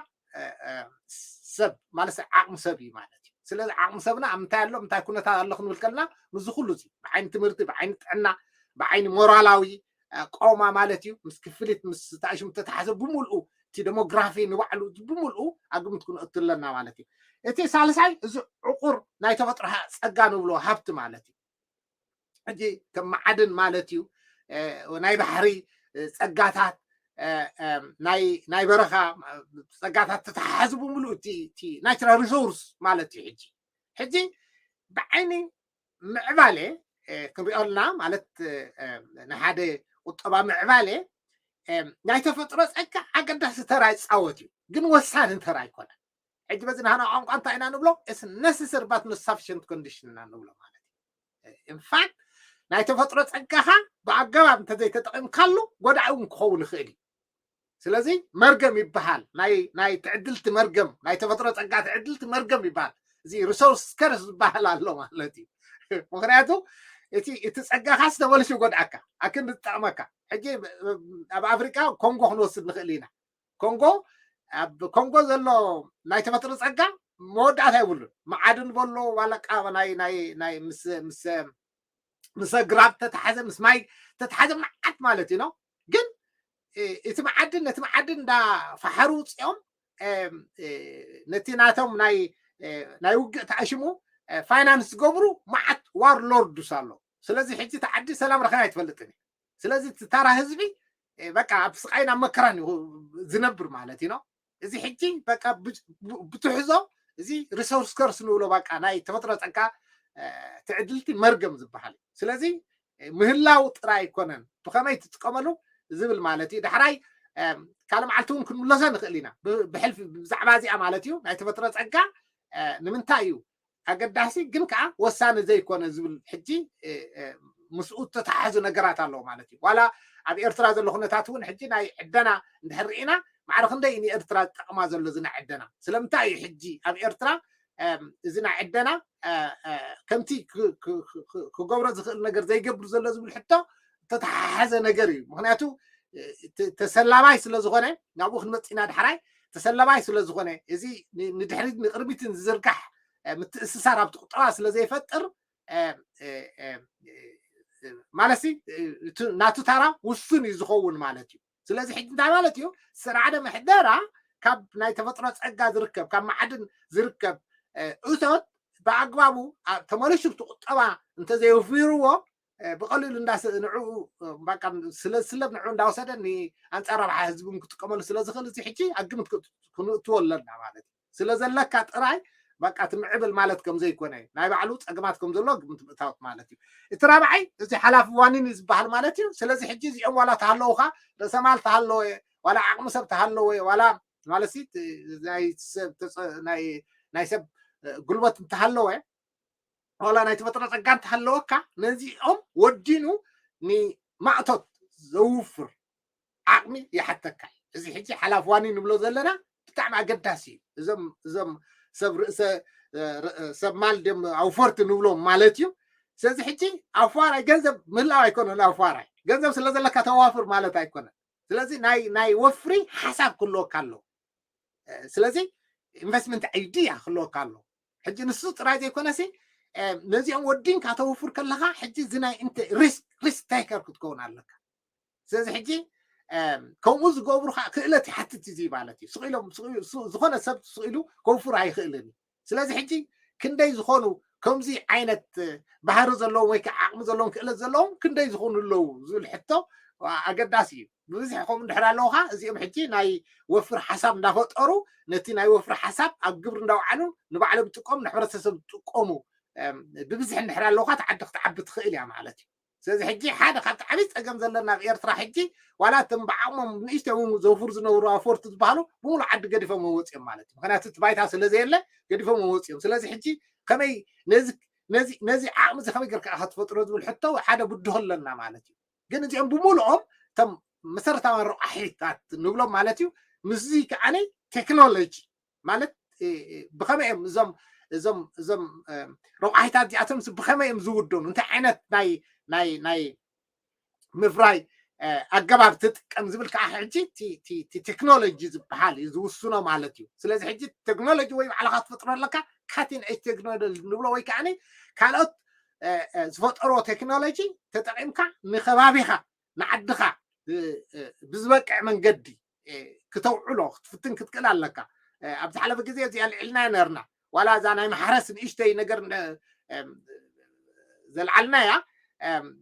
ሰብ ማለት ዓቕሚ ሰብ እዩ ማለት እዩ። ስለዚ ዓቕሚ ሰብና ኣብ ምንታይ ኣሎ ምንታይ ኩነታት ኣሎ ክንብል ከለና ምስዚ ኩሉ እዚ ብዓይኒ ትምህርቲ ብዓይኒ ጥዕና ብዓይኒ ሞራላዊ ቆማ ማለት እዩ ምስ ክፍሊት ምስ ተኣሽሙ ተተሓዘ ብምልኡ እቲ ደሞግራፊ ንባዕሉ ብምልኡ ኣብ ግምት ክንእቱ ኣለና ማለት እዩ። እቲ ሳልሳይ እዚ ዕቁር ናይ ተፈጥሮ ጸጋ ንብሎ ሃብቲ ማለት እዩ። ሕጂ ከም መዓድን ማለት እዩ ናይ ባሕሪ ጸጋታት ናይ በረኻ ጸጋታት ተተሓሓዙ ብምልኡ እቲ ናቹራል ሪሶርስ ማለት እዩ። ሕጂ ሕጂ ብዓይኒ ምዕባለ ክንሪኦ ኣለና ማለት ንሓደ ቁጠባ ምዕባለ ናይ ተፈጥሮ ጸጋ ኣገዳሲ ተራ ይፃወት እዩ፣ ግን ወሳኒ ተራ ኣይኮነን። ሕጂ በዚ ናህና ቋንቋ እንታይ ኢና ንብሎ? It's necessary but not sufficient condition ኢና ንብሎ ማለት እዩ። ኢንፋክት ናይ ተፈጥሮ ጸጋኻ ብኣገባብ እንተዘይተጠቒምካሉ ጎዳኢ እውን ክኸውን ይኽእል እዩ። ስለዚ መርገም ይበሃል። ናይ ናይ ትዕድልቲ መርገም ናይ ተፈጥሮ ጸጋ ትዕድልቲ መርገም ይበሃል። እዚ ሪሶርስ ከርስ ዝበሃል ኣሎ ማለት እዩ። ምክንያቱ እቲ እቲ ጸጋኻስ ተመልሹ ጎድኣካ ኣክንዲ ዝጠቕመካ። ሕጂ ኣብ ኣፍሪቃ ኮንጎ ክንወስድ ንኽእል ኢና። ኮንጎ ኣብ ኮንጎ ዘሎ ናይ ተፈጥሮ ጸጋ መወዳእታ የብሉን። መዓድን በሎ ዋላ ቃ ናይ ናይ ናይ ምስ ምስ ምስ ግራብ ተተሓዘ ምስ ማይ ተተሓዘ መዓት ማለት እዩ ነው። ግን እቲ መዓድን ነቲ መዓድን እንዳ ፈሓሩ ውፅኦም ነቲ ናቶም ናይ ናይ ውግእ ተኣሽሙ ፋይናንስ ዝገብሩ መዓት ዋር ሎርድስ ኣሎ። ስለዚ ሕጂ እቲ ዓዲ ሰላም ረኺባ ኣይትፈልጥን እዩ። ስለዚ እቲ ታራ ህዝቢ በቃ ኣብ ስቃይን ኣብ መከራን እዩ ዝነብር ማለት እዩ ነው። እዚ ሕጂ በቃ ብትሕዞ እዚ ሪሶርስ ከርስ ንብሎ በቃ ናይ ተፈጥሮ ጸጋ ትዕድልቲ መርገም ዝበሃል እዩ። ስለዚ ምህላው ጥራይ ኣይኮነን ብኸመይ ትጥቀመሉ ዝብል ማለት እዩ። ዳሕራይ ካልእ መዓልቲ እውን ክንምለሶ ንኽእል ኢና ብሕልፊ ብዛዕባ እዚኣ ማለት እዩ። ናይ ተፈጥሮ ጸጋ ንምንታይ እዩ ኣገዳሲ ግን ከዓ ወሳኒ ዘይኮነ ዝብል ሕጂ ምስኡ ተተሓዙ ነገራት ኣለዎ ማለት እዩ። ዋላ ኣብ ኤርትራ ዘሎ ኩነታት እውን ሕጂ ናይ ዕደና እንድሕር ርኢና ማዕረ ክንደይ ንኤርትራ ዝጠቕማ ዘሎ እዚ ናይ ዕደና ስለምንታይ እዩ ሕጂ ኣብ ኤርትራ እዚ ናይ ዕደና ከምቲ ክገብሮ ዝኽእል ነገር ዘይገብር ዘሎ ዝብል ሕቶ ተተሓሓዘ ነገር እዩ። ምክንያቱ ተሰላባይ ስለዝኾነ ናብኡ ክንመፅእ ኢና ዳሕራይ ተሰላባይ ስለዝኾነ እዚ ንድሕሪት ንቅድሚትን ዝዝርጋሕ ምትእስሳር ኣብቲ ቁጠባ ስለዘይፈጥር ማለት ናቱ ታራ ውሱን እዩ ዝኸውን ማለት እዩ። ስለዚ ሕጂ እንታይ ማለት እዩ? ስርዓተ ምሕደራ ካብ ናይ ተፈጥሮ ፀጋ ዝርከብ ካብ መዓድን ዝርከብ እቶት ብኣግባቡ ተመሊሱ እቲ ቁጠባ እንተዘየውፊርዎ ብቐሊሉ እንዳስ ንዕኡ ስለ ዝስለብ ንዕኡ እንዳወሰደ ንኣንፃር ረብሓ ህዝቢ ክጥቀመሉ ስለ ዝኽእል እዚ ሕጂ ኣብ ግምት ክንእትዎ ኣለና ማለት እዩ። ስለ ዘለካ ጥራይ በቃ ትምዕብል ማለት ከም ዘይኮነ ናይ ባዕሉ ፀገማት ከም ዘሎ ግምት ምእታወት ማለት እዩ። እቲ ራብዓይ እዚ ሓላፊ ዋኒን ዝበሃል ማለት እዩ። ስለዚ ሕጂ እዚኦም ዋላ ተሃለውካ ርእሰማል ተሃለወ ዋላ ዓቕሚ ሰብ ተሃለወ ዋላ ማለት ሲ ናይ ሰብ ናይ ሰብ ጉልበት እንተሃለወ ዋላ ናይ ተፈጥሮ ጸጋ እንተሃለወካ ነዚኦም ወዲኑ ንማእቶት ዘውፍር ዓቕሚ ይሓተካ። እዚ ሕጂ ሓላፍዋኒ ንብሎ ዘለና ብጣዕሚ ኣገዳሲ እዩ። እዞም እዞም ሰብ ርእሰ ሰብ ማል ድም ኣውፈርቲ ንብሎም ማለት እዩ። ስለዚ ሕጂ ኣፋራይ ገንዘብ ምህላው ኣይኮነን። ኣፋራይ ገንዘብ ስለ ዘለካ ተዋፍር ማለት ኣይኮነን። ስለዚ ናይ ናይ ወፍሪ ሓሳብ ክህልወካ ኣለዎ። ስለዚ ኢንቨስትመንት ኣይድያ ክህልወካ ኣለዎ። ሕጂ ንሱ ጥራይ ዘይኮነሲ ነዚኦም ወዲንካ ተውፍር ከለካ ሕጂ እዚ ናይ ሪስክ ሪስክ ታይከር ክትከውን ኣለካ። ስለዚ ሕጂ ከምኡ ዝገብሩ ከዓ ክእለት ይሓትት እዚ ማለት እዩ። ስቕ ኢሎም ዝኾነ ሰብ ስቕ ኢሉ ከውፍር ኣይኽእልን እዩ። ስለዚ ሕጂ ክንደይ ዝኾኑ ከምዚ ዓይነት ባህሪ ዘለዎም ወይ ከዓ ዓቕሚ ዘለዎም ክእለት ዘለዎም ክንደይ ዝኾኑ ኣለዉ ዝብል ሕቶ ኣገዳሲ እዩ። ብብዝሒ ከምኡ እንድሕር ኣለዉ ከዓ እዚኦም ሕጂ ናይ ወፍር ሓሳብ እንዳፈጠሩ ነቲ ናይ ወፍር ሓሳብ ኣብ ግብሪ እንዳውዓሉ ንባዕሎም ዝጥቀሙ ንሕብረተሰብ ዝጥቀሙ ብብዝሒ እንድሕር ኣለዉ ከዓ ተዓዲ ክትዓቢ ትኽእል እያ ማለት እዩ። ስለዚ ሕጂ ሓደ ካብቲ ዓብይ ፀገም ዘለና ኣብ ኤርትራ ሕጂ ዋላ እቶም ብዓቕሞም ንእሽተይ እውን ዘውፍሩ ዝነብሩ ኣፈርቲ ዝበሃሉ ብምሉእ ዓዲ ገዲፎም ወፂኦም ማለት እዩ። ምክንያቱ እቲ ባይታ ስለ ዘየለ ገዲፎም ወፂኦም። ስለዚ ሕጂ ከመይ ነዚ ነዚ ነዚ ዓቕሚ እዚ ከመይ ጌርካ ኢኻ ትፈጥሮ ዝብል ሕቶ ሓደ ብድሆ ኣለና ማለት እዩ። ግን እዚኦም ብምሉኦም እቶም መሰረታውያን ረቋሒታት ንብሎም ማለት እዩ። ምስዚ ከዓኒ ቴክኖሎጂ ማለት ብኸመይ እዮም እዞም እዞም እዞም ረቋሒታት እዚኣቶም ብኸመይ እዮም ዝውደኑ እንታይ ዓይነት ናይ ናይ ናይ ምፍራይ ኣገባብ ትጥቀም ዝብል ከዓ ሕጂ ቴክኖሎጂ ዝበሃል እዩ ዝውስኖ ማለት እዩ። ስለዚ ሕጂ ቴክኖሎጂ ወይ ባዕልካ ትፈጥሮ ኣለካ ካቲን ኤጅ ቴክኖሎጂ ንብሎ ወይ ከዓ ካልኦት ዝፈጠርዎ ቴክኖሎጂ ተጠቂምካ ንከባቢካ ንዓድካ ብዝበቅዕ መንገዲ ክተውዕሎ ክትፍትን ክትክእል ኣለካ። ኣብ ዝሓለፈ ግዜ እዚ ኣልዒልና ነርና ዋላ እዛ ናይ ማሕረስ ንእሽተይ ነገር ዘልዓልና እያ።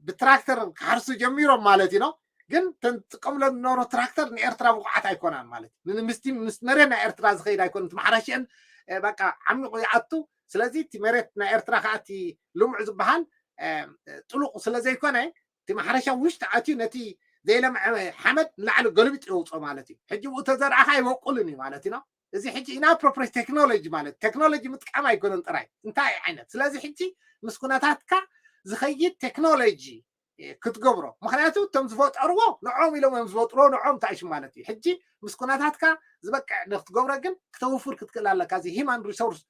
ብትራክተር ክሓርሱ ጀሚሮም ማለት እዩ። ግን ተንጥቀምሎ ዝነበሩ ትራክተር ንኤርትራ ብቑዓት ኣይኮናን ማለት እዩ። ምስ መሬት ናይ ኤርትራ ዝኸይድ ኣይኮነ እቲ ማሕረሽአን በቃ ዓሚቑ ይኣቱ። ስለዚ እቲ መሬት ናይ ኤርትራ ከዓ እቲ ልሙዕ ዝበሃል ጥሉቕ ስለ ዘይኮነ እቲ ማሕረሻ ውሽጢ ኣትዩ ነቲ ዘይለምዐ ሓመድ ንላዕሊ ገልቢጡ የውፅኦ ማለት እዩ። ሕጂ ብኡ ተዘርኣኻ ይበቁልን እዩ ማለት እዩ። እዚ ሕጂ ኢና ፕሮፕሬስ ቴክኖሎጂ ማለት ቴክኖሎጂ ምጥቃም ኣይኮነን ጥራይ እንታይ ዓይነት ስለዚ ሕጂ ምስ ኩነታትካ ዝኸይድ ቴክኖሎጂ ክትገብሮ ምክንያቱ እቶም ዝፈጠርዎ ንዖም ኢሎም እዮም ዝፈጥርዎ ንዖም ታይሽ ማለት እዩ። ሕጂ ምስ ኩነታትካ ዝበቅዕ ንክትገብሮ ግን ክተውፍር ክትክእል ኣለካ እዚ ሂማን ሪሶርስ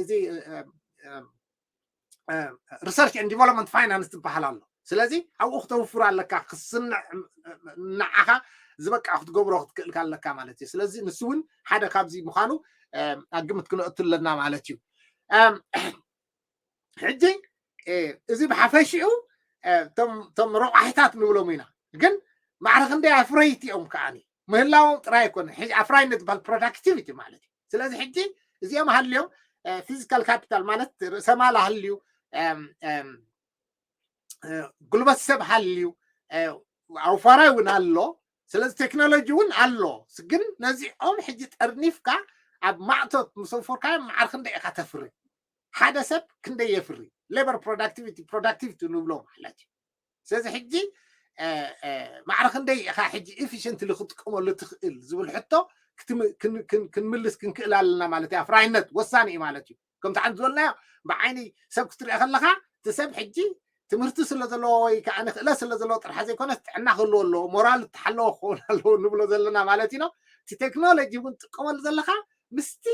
እዚ research and development finance ትበሃል ኣሎ። ስለዚ ኣብኡ ክተውፍር ኣለካ ክስንዕ ንዓኻ ዝበቃ ክትገብሮ ክትክእልካ ኣለካ ማለት እዩ። ስለዚ ንሱ እውን ሓደ ካብዚ ምዃኑ ኣብ ግምት ክነእቱ ኣለና ማለት እዩ። ሕጂ እዚ ብሓፈሽኡ እቶም ረቋሒታት ንብሎም ኢና ግን ማዕረ ክንደይ ኣፍረይቲ እዮም ከዓኒ ምህላዎም ጥራይ ኣይኮነ ኣፍራይነት ዝበሃል ፕሮዳክቲቪቲ ማለት እዩ። ስለዚ ሕጂ እዚኦም ሃልዮም ፊዚካል ካፒታል ማለት ርእሰማል ሃልዩ ጉልበት ሰብ ሃልዩ ኣውፋራይ እውን ኣሎ። ስለዚ ቴክኖሎጂ እውን ኣሎ። ግን ነዚኦም ሕጂ ጠርኒፍካ ኣብ ማዕቶት ምስ ኣውፈርካዮም ማዕረ ክንደይ ኢኻ ተፍሪ ሓደ ሰብ ክንደይ የፍሪ ሌበር ፕሮዳክቲቪቲ ፕሮዳክቲቪቲ ንብሎ ማለት እዩ። ስለዚ ሕጂ ማዕረ ክንደይ ኢኻ ሕጂ ኢፊሽንትሊ ክትጥቀመሉ ትኽእል ዝብል ሕቶ ክንምልስ ክንክእል ኣለና ማለት እዩ። ኣፍራይነት ወሳኒ እዩ ማለት እዩ። ከምቲ ሓንቲ ዝበልናዮ ብዓይኒ ሰብ ክትሪኦ ከለካ እቲ ሰብ ሕጂ ትምህርቲ ስለ ዘለዎ ወይ ከዓ ንክእለት ስለ ዘለዎ ጥራሕ ዘይኮነ ጥዕና ክህልዎ ኣለዎ ሞራል እተሓለዎ ክኸውን ኣለዎ ንብሎ ዘለና ማለት እዩ። እቲ ቴክኖሎጂ እውን ትጥቀመሉ ዘለካ ምስቲ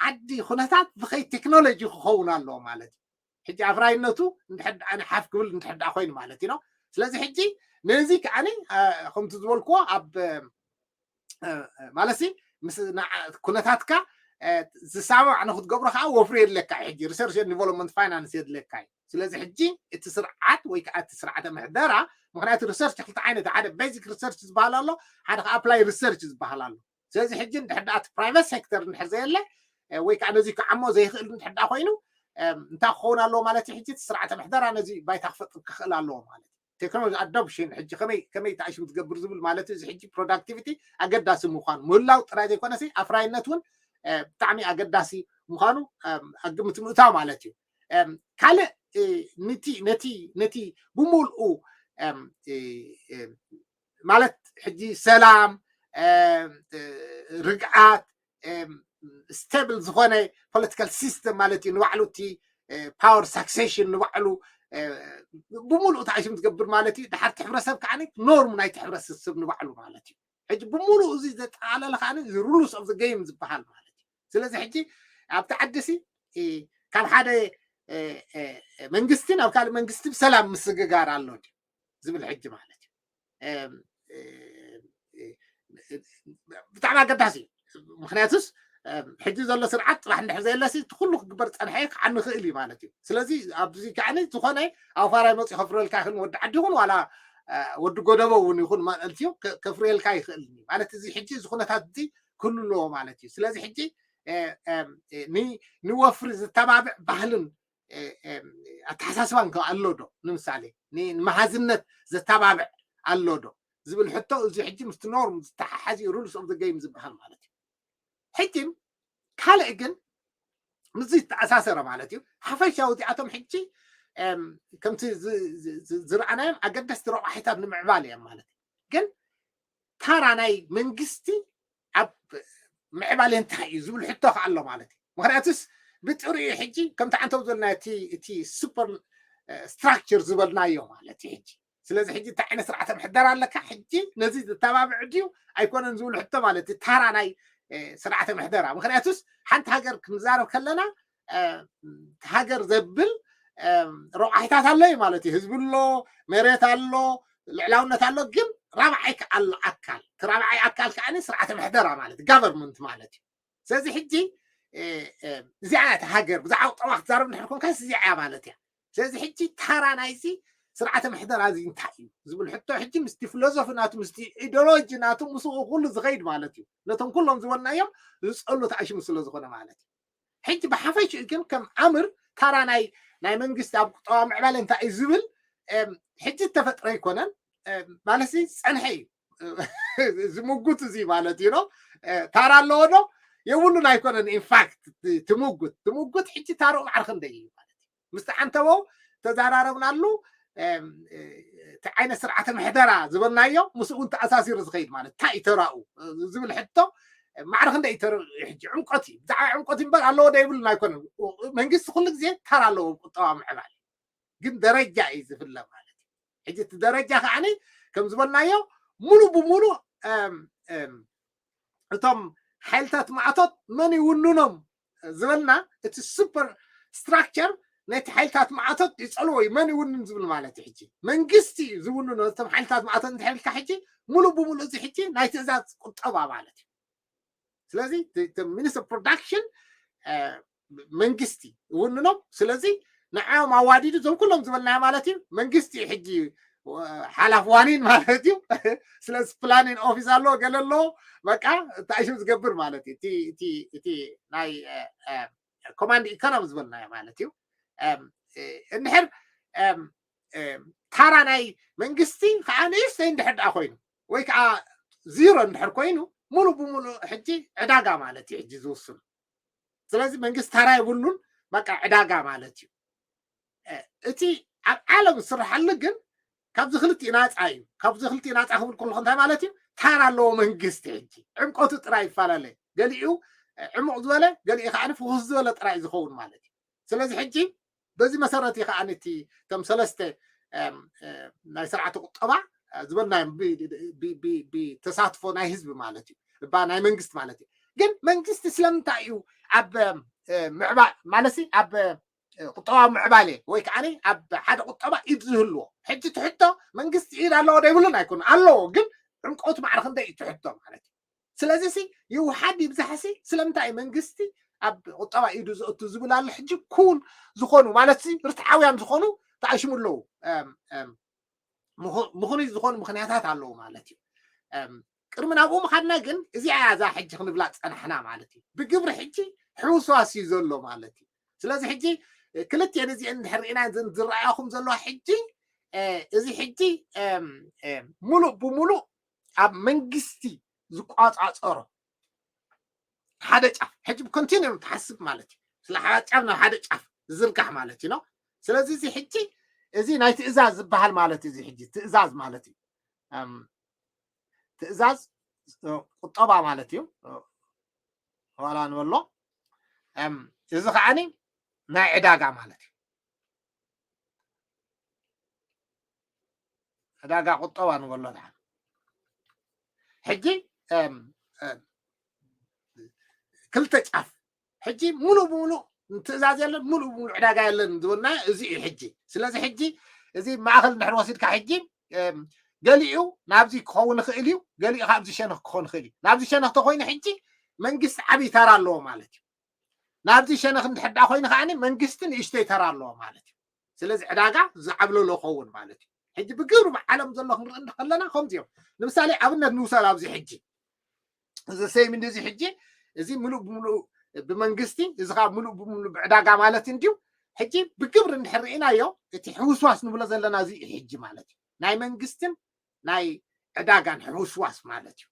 ዓዲ ኩነታት ዝኸይድ ቴክኖሎጂ ክኸውን ኣለዎ ማለት እዩ። ሕጂ ኣፍራይነቱ እንድሕር ደኣ ሓፍ ክብል እንድሕር ደኣ ኮይኑ ማለት እዩ። ስለዚ ሕጂ ነዚ ከዓኒ ከምቲ ዝበልክዎ ኣብ ማለት ሲ ምስ ኩነታትካ ዝሰማማዕ ንክትገብሮ ከዓ ወፍሪ የድለካ እዩ። ሕጂ research and development finance የድለካ እዩ። ስለዚ ሕጂ እቲ ስርዓት ወይ ከዓ እቲ ስርዓተ ምሕደራ ምክንያቱ research ክልተ ዓይነት ሓደ basic research ዝበሃል ኣሎ ሓደ ከዓ applied research ዝበሃል ኣሎ። ስለዚ ሕጂ እንድሕር ደኣ እቲ private sector እንድሕር ዘየለ ወይ ከዓ ነዚ ክዓሞ ዘይኽእል እንድሕር ደኣ ኮይኑ እንታይ ክኸውን ኣለዎ ማለት እዩ። ሕጂ እቲ ስርዓተ ምሕደራ ነዚ ባይታ ክፈጥር ክኽእል ኣለዎ ማለት እዩ። ቴክኖሎጂ ኣዶፕሽን ሕጂ ከመይ ከመይ ተኣሽም ትገብር ዝብል ማለት እዩ። እዚ ሕጂ ፕሮዳክቲቪቲ ኣገዳሲ ምዃኑ ምህላው ጥራይ ዘይኮነሲ ኣፍራይነት እውን ብጣዕሚ ኣገዳሲ ምዃኑ ኣብ ግምት ምእታው ማለት እዩ። ካልእ ነቲ ነቲ ነቲ ብምልኡ ማለት ሕጂ ሰላም ርግኣት፣ ስቴብል ዝኾነ ፖለቲካል ሲስተም ማለት እዩ። ንባዕሉ እቲ ፓወር ሳክሴሽን ንባዕሉ ብምሉእ ተኣሽም ዝገብር ማለት እዩ። ድሓር እቲ ሕብረተሰብ ከዓ ኖርም ናይቲ ሕብረተሰብ ንባዕሉ ማለት እዩ። ሕጂ ብምሉእ እዚ ዘጠቃለለ ከዓ ሩልስ ኦፍ ገይም ዝበሃል ማለት እዩ። ስለዚ ሕጂ ኣብቲ ዓዲ ሲ ካብ ሓደ መንግስቲ ናብ ካልእ መንግስቲ ብሰላም ምስግጋር ኣሎ ዝብል ሕጂ ማለት እዩ። ብጣዕሚ ኣገዳሲ እዩ። ምክንያቱስ ሕጂ ዘሎ ስርዓት ፅባሕ እንድሕር ዘየለሲ እቲ ኩሉ ክግበር ዝፀንሐ ክዓኒ ክእል እዩ ማለት እዩ። ስለዚ ኣብዚ ከዓ ዝኾነ ኣውፋራይ መፅኡ ከፍረልካ ይኽእል፣ ወዲ ዓዲ ይኹን ዋላ ወዲ ጎደቦ እውን ይኹን ማለት እዩ፣ ከፍርየልካ ይኽእል ማለት እዚ ሕጂ እዚ ኩነታት እዚ ክህሉ ኣለዎ ማለት እዩ። ስለዚ ሕጂ ንወፍሪ ዝተባብዕ ባህልን ኣተሓሳስባን ከ ኣሎ ዶ? ንምሳሌ ንመሃዝነት ዘተባብዕ ኣሎ ዶ ዝብል ሕቶ፣ እዚ ሕጂ ምስቲ ኖርም ዝተሓሓዝ እዩ፣ ሩልስ ኦፍ ገይም ዝበሃል ማለት እዩ። ሕጂ ካልእ ግን ምስዚ ዝተኣሳሰረ ማለት እዩ። ሓፈሻዊ እዚኣቶም ሕጂ ከምቲ ዝረኣናዮም ኣገደስቲ ረቋሒታት ንምዕባል እዮም ማለት እዩ። ግን ታራ ናይ መንግስቲ ኣብ ምዕባለ እንታይ እዩ ዝብል ሕቶ ከ ኣሎ ማለት እዩ። ምክንያቱስ ብጥሪኡ ሕጂ ከምቲ ዓንተው ዘለና እቲ ሱፐር ስትራክቸር ዝበልናዮ ማለት እዩ። ሕጂ ስለዚ ሕጂ እንታይ ዓይነት ስርዓተ ምሕደራ ኣለካ፣ ሕጂ ነዚ ዘተባብዕ ድዩ ኣይኮነን ዝብል ሕቶ ማለት እዩ። ታራ ናይ ስርዓተ ምሕደራ፣ ምክንያቱስ ሓንቲ ሃገር ክንዛረብ ከለና ሃገር ዘብል ረቋሒታት ኣለዩ ማለት እዩ። ህዝቢ ኣሎ፣ መሬት ኣሎ፣ ልዕላውነት ኣሎ። ግን ራብዓይ ኣሎ ኣካል፣ እቲ ራብዓይ ኣካል ከዓ ስርዓተ ምሕደራ ማለት ጋቨርንመንት ማለት እዩ። ስለዚ ሕጂ እዚኣ እያ እቲ ሃገር፣ ብዛዕባ ቁጠባ ክትዛረብ እንድሕር ኮንካስ እዚኣ እያ ማለት እያ። ስለዚ ሕጂ ታራ ናይዚ ስርዓተ ምሕደራ እዚ እንታይ እዩ ዝብል ሕቶ ሕጂ ምስቲ ፊሎዞፊ ናቱ፣ ምስቲ ኢዲዮሎጂ ናቱ፣ ምስኡ ኩሉ ዝኸይድ ማለት እዩ። ነቶም ኩሎም ዝበልናዮም ዝፀሉ ተኣሽሙ ስለ ዝኾነ ማለት እዩ። ሕጂ ብሓፈሽኡ ግን ከም ኣምር ታራ ናይ ናይ መንግስቲ ኣብ ቁጠባ ምዕባለ እንታይ እዩ ዝብል ሕጂ ዝተፈጥረ ኣይኮነን ማለት ዝፀንሐ እዩ። ዝምጉት እዚ ማለት እዩ። ታራ ኣለዎ ዶ የብሉን ኣይኮነን። ኢንፋክት ትምጉት ትምጉት ሕጂ ታርኡ ማዕረ ክንደይ እዩ ማለት እዩ። ምስቲ ዓንተቦ ተዛራረብናሉ። እቲ ዓይነት ስርዓተ ምሕደራ ዝበልናዮ ምስ እውን ተኣሳሲሩ ዝኸይድ ማለት እንታይ እዩ ተራኡ ዝብል ሕቶ ማዕረ ክንደይ እዩ ተራኡ? ሕጂ ዕምቆት እዩ፣ ብዛዕባ ዕምቆት እምበር ኣለዎ ዶ የብሉን ኣይኮነን። መንግስቲ ኩሉ ግዜ ታራ ኣለዎ ቁጠባ ምዕባል፣ ግን ደረጃ እዩ ዝፍለ ማለት እዩ። ሕጂ እቲ ደረጃ ከዓ ከም ዝበልናዮ ሙሉ ብሙሉ እቶም ሓይልታት ማዕቶት መን ይውንኖም ዝበልና እቲ ሱፐር ስትራክቸር ነቲ ሓይልታት ማዕቶት ይፀልዎ እዩ። መን ይውንን ዝብል ማለት እዩ። ሕጂ መንግስቲ እዩ ዝውንኖ እቶም ሓይልታት ማዕቶት እንተሕልካ ሕጂ ሙሉ ብሙሉ እዚ ሕጂ ናይ ትእዛዝ ቁጠባ ማለት እዩ። ስለዚ ሚኒስትር ፕሮዳክሽን መንግስቲ ይውንኖም። ስለዚ ንዓዮም ኣዋዲዱ እዞም ኩሎም ዝበልናዮ ማለት እዩ መንግስቲ እዩ ሕጂ ሓላፍ ዋኒን ማለት እዩ። ስለዚ ፕላኒን ኦፊስ ኣለዎ ገለ ኣለዎ በቃ እንታይ ሽም ዝገብር ማለት እዩ። እቲ ናይ ኮማንድ ኢኮኖሚ ዝበልናዮ ማለት እዩ። እንድሕር ታራ ናይ መንግስቲ ከዓ ንእሽተይ እንድሕር ደኣ ኮይኑ ወይ ከዓ ዚሮ እንድሕር ኮይኑ ሙሉ ብሙሉ ሕጂ ዕዳጋ ማለት እዩ ሕጂ ዝውስኑ። ስለዚ መንግስቲ ታራ የብሉን፣ በቃ ዕዳጋ ማለት እዩ። እቲ ኣብ ዓለም ዝስርሓሉ ግን ካብዚ ክልቲኡ ናፃ እዩ። ካብዚ ክልቲኡ ናፃ ክብል ከለኩ እንታይ ማለት እዩ? ታራ ኣለዎ መንግስቲ። ሕጂ ዕምቆቱ ጥራይ ይፈላለ፣ ገሊኡ ዕሙቕ ዝበለ፣ ገሊኡ ከዓ ፍኹስ ዝበለ ጥራይ ዝኸውን ማለት እዩ። ስለዚ ሕጂ በዚ መሰረት እዩ ከዓ እቲ እቶም ሰለስተ ናይ ስርዓተ ቁጠባ ዝበልናዮም ብተሳትፎ ናይ ህዝቢ ማለት እዩ፣ እባ ናይ መንግስቲ ማለት እዩ። ግን መንግስቲ ስለምንታይ እዩ ኣብ ምዕባል ማለት ኣብ ቁጠባዊ ምዕባለ ወይ ከዓ ኣብ ሓደ ቁጠባ ኢድ ዝህልዎ? ሕጂ ትሕቶ መንግስቲ ኢድ ኣለዎ ዶ ይብሉን ኣይኮኑ ኣለዎ፣ ግን ዕምቆቱ ማዕረ ክንደይ እዩ ትሕቶ ማለት እዩ። ስለዚ ሲ ይውሓድ ይብዛሕ ሲ ስለምንታይ እዩ መንግስቲ ኣብ ቁጠባ ኢዱ ዘእቱ ዝብል ኣሎ። ሕጂ ኩን ዝኾኑ ማለት ሲ ርትዓውያን ዝኾኑ ተኣሽሙ ኣለዉ። ምኹኑይ ዝኾኑ ምኽንያታት ኣለዉ ማለት እዩ። ቅድሚ ናብኡ ምኻድና ግን እዚኣ እያ እዛ ሕጂ ክንብላ ፀናሕና ማለት እዩ። ብግብሪ ሕጂ ሕውስዋስ እዩ ዘሎ ማለት እዩ። ስለዚ ሕጂ ክልቲኤን እዚአን እንድሕር ርኢና ዝረኣያኹም ዘለዋ ሕጂ እዚ ሕጂ ሙሉእ ብሙሉእ ኣብ መንግስቲ ዝቋፃፀሮ ሓደ ጫፍ ሕጂ ብኮንቲኒየም ትሓስብ ማለት እዩ። ስለ ሓደ ጫፍ ናብ ሓደ ጫፍ ዝዝርጋሕ ማለት እዩ ነው። ስለዚ እዚ ሕጂ እዚ ናይ ትእዛዝ ዝበሃል ማለት እዩ። እዚ ሕጂ ትእዛዝ ማለት እዩ። ትእዛዝ ቁጠባ ማለት እዩ። ዋላ ንበሎ እዚ ከዓኒ ናይ ዕዳጋ ማለት እዩ። ዕዳጋ ቁጠባ ንበሎ። ሕጂ ክልተ ጫፍ ሕጂ ሙሉእ ብሙሉእ ትእዛዝ የለን፣ ሙሉእ ብሙሉእ ዕዳጋ የለን ዝበልና እዚ እዩ። ሕጂ ስለዚ ሕጂ እዚ ማእኸል እንድሕር ወሲድካ ሕጂ ገሊኡ ናብዚ ክኸውን ይኽእል እዩ፣ ገሊኡ ካብዚ ሸነኽ ክኸውን ይኽእል እዩ። ናብዚ ሸነኽ ተኮይኑ ሕጂ መንግስቲ ዓብዪ ተራ ኣለዎ ማለት እዩ። ናብዚ ሸነኽ እንድሕር ዳ ኮይኑ ከዓኒ መንግስቲ ንእሽተይ ተራ ኣለዎ ማለት እዩ። ስለዚ ዕዳጋ ዝዓብለሎ ይኸውን ማለት እዩ። ሕጂ ብግብሪ ብዓለም ዘሎ ክንርኢ ከለና ከምዚ እዮም። ንምሳሌ ኣብነት ንውሰድ ኣብዚ ሕጂ እዚ ሰይም እንደዚ ሕጂ እዚ ሙሉእ ብሙሉእ ብመንግስቲ እዚ ከዓ ሙሉእ ብሙሉእ ብዕዳጋ ማለት እንድዩ። ሕጂ ብግብሪ እንድሕር ርኢናዮ እቲ ሕውስዋስ ንብሎ ዘለና እዚ እዩ ሕጂ ማለት እዩ። ናይ መንግስትን ናይ ዕዳጋን ሕውስዋስ ማለት እዩ።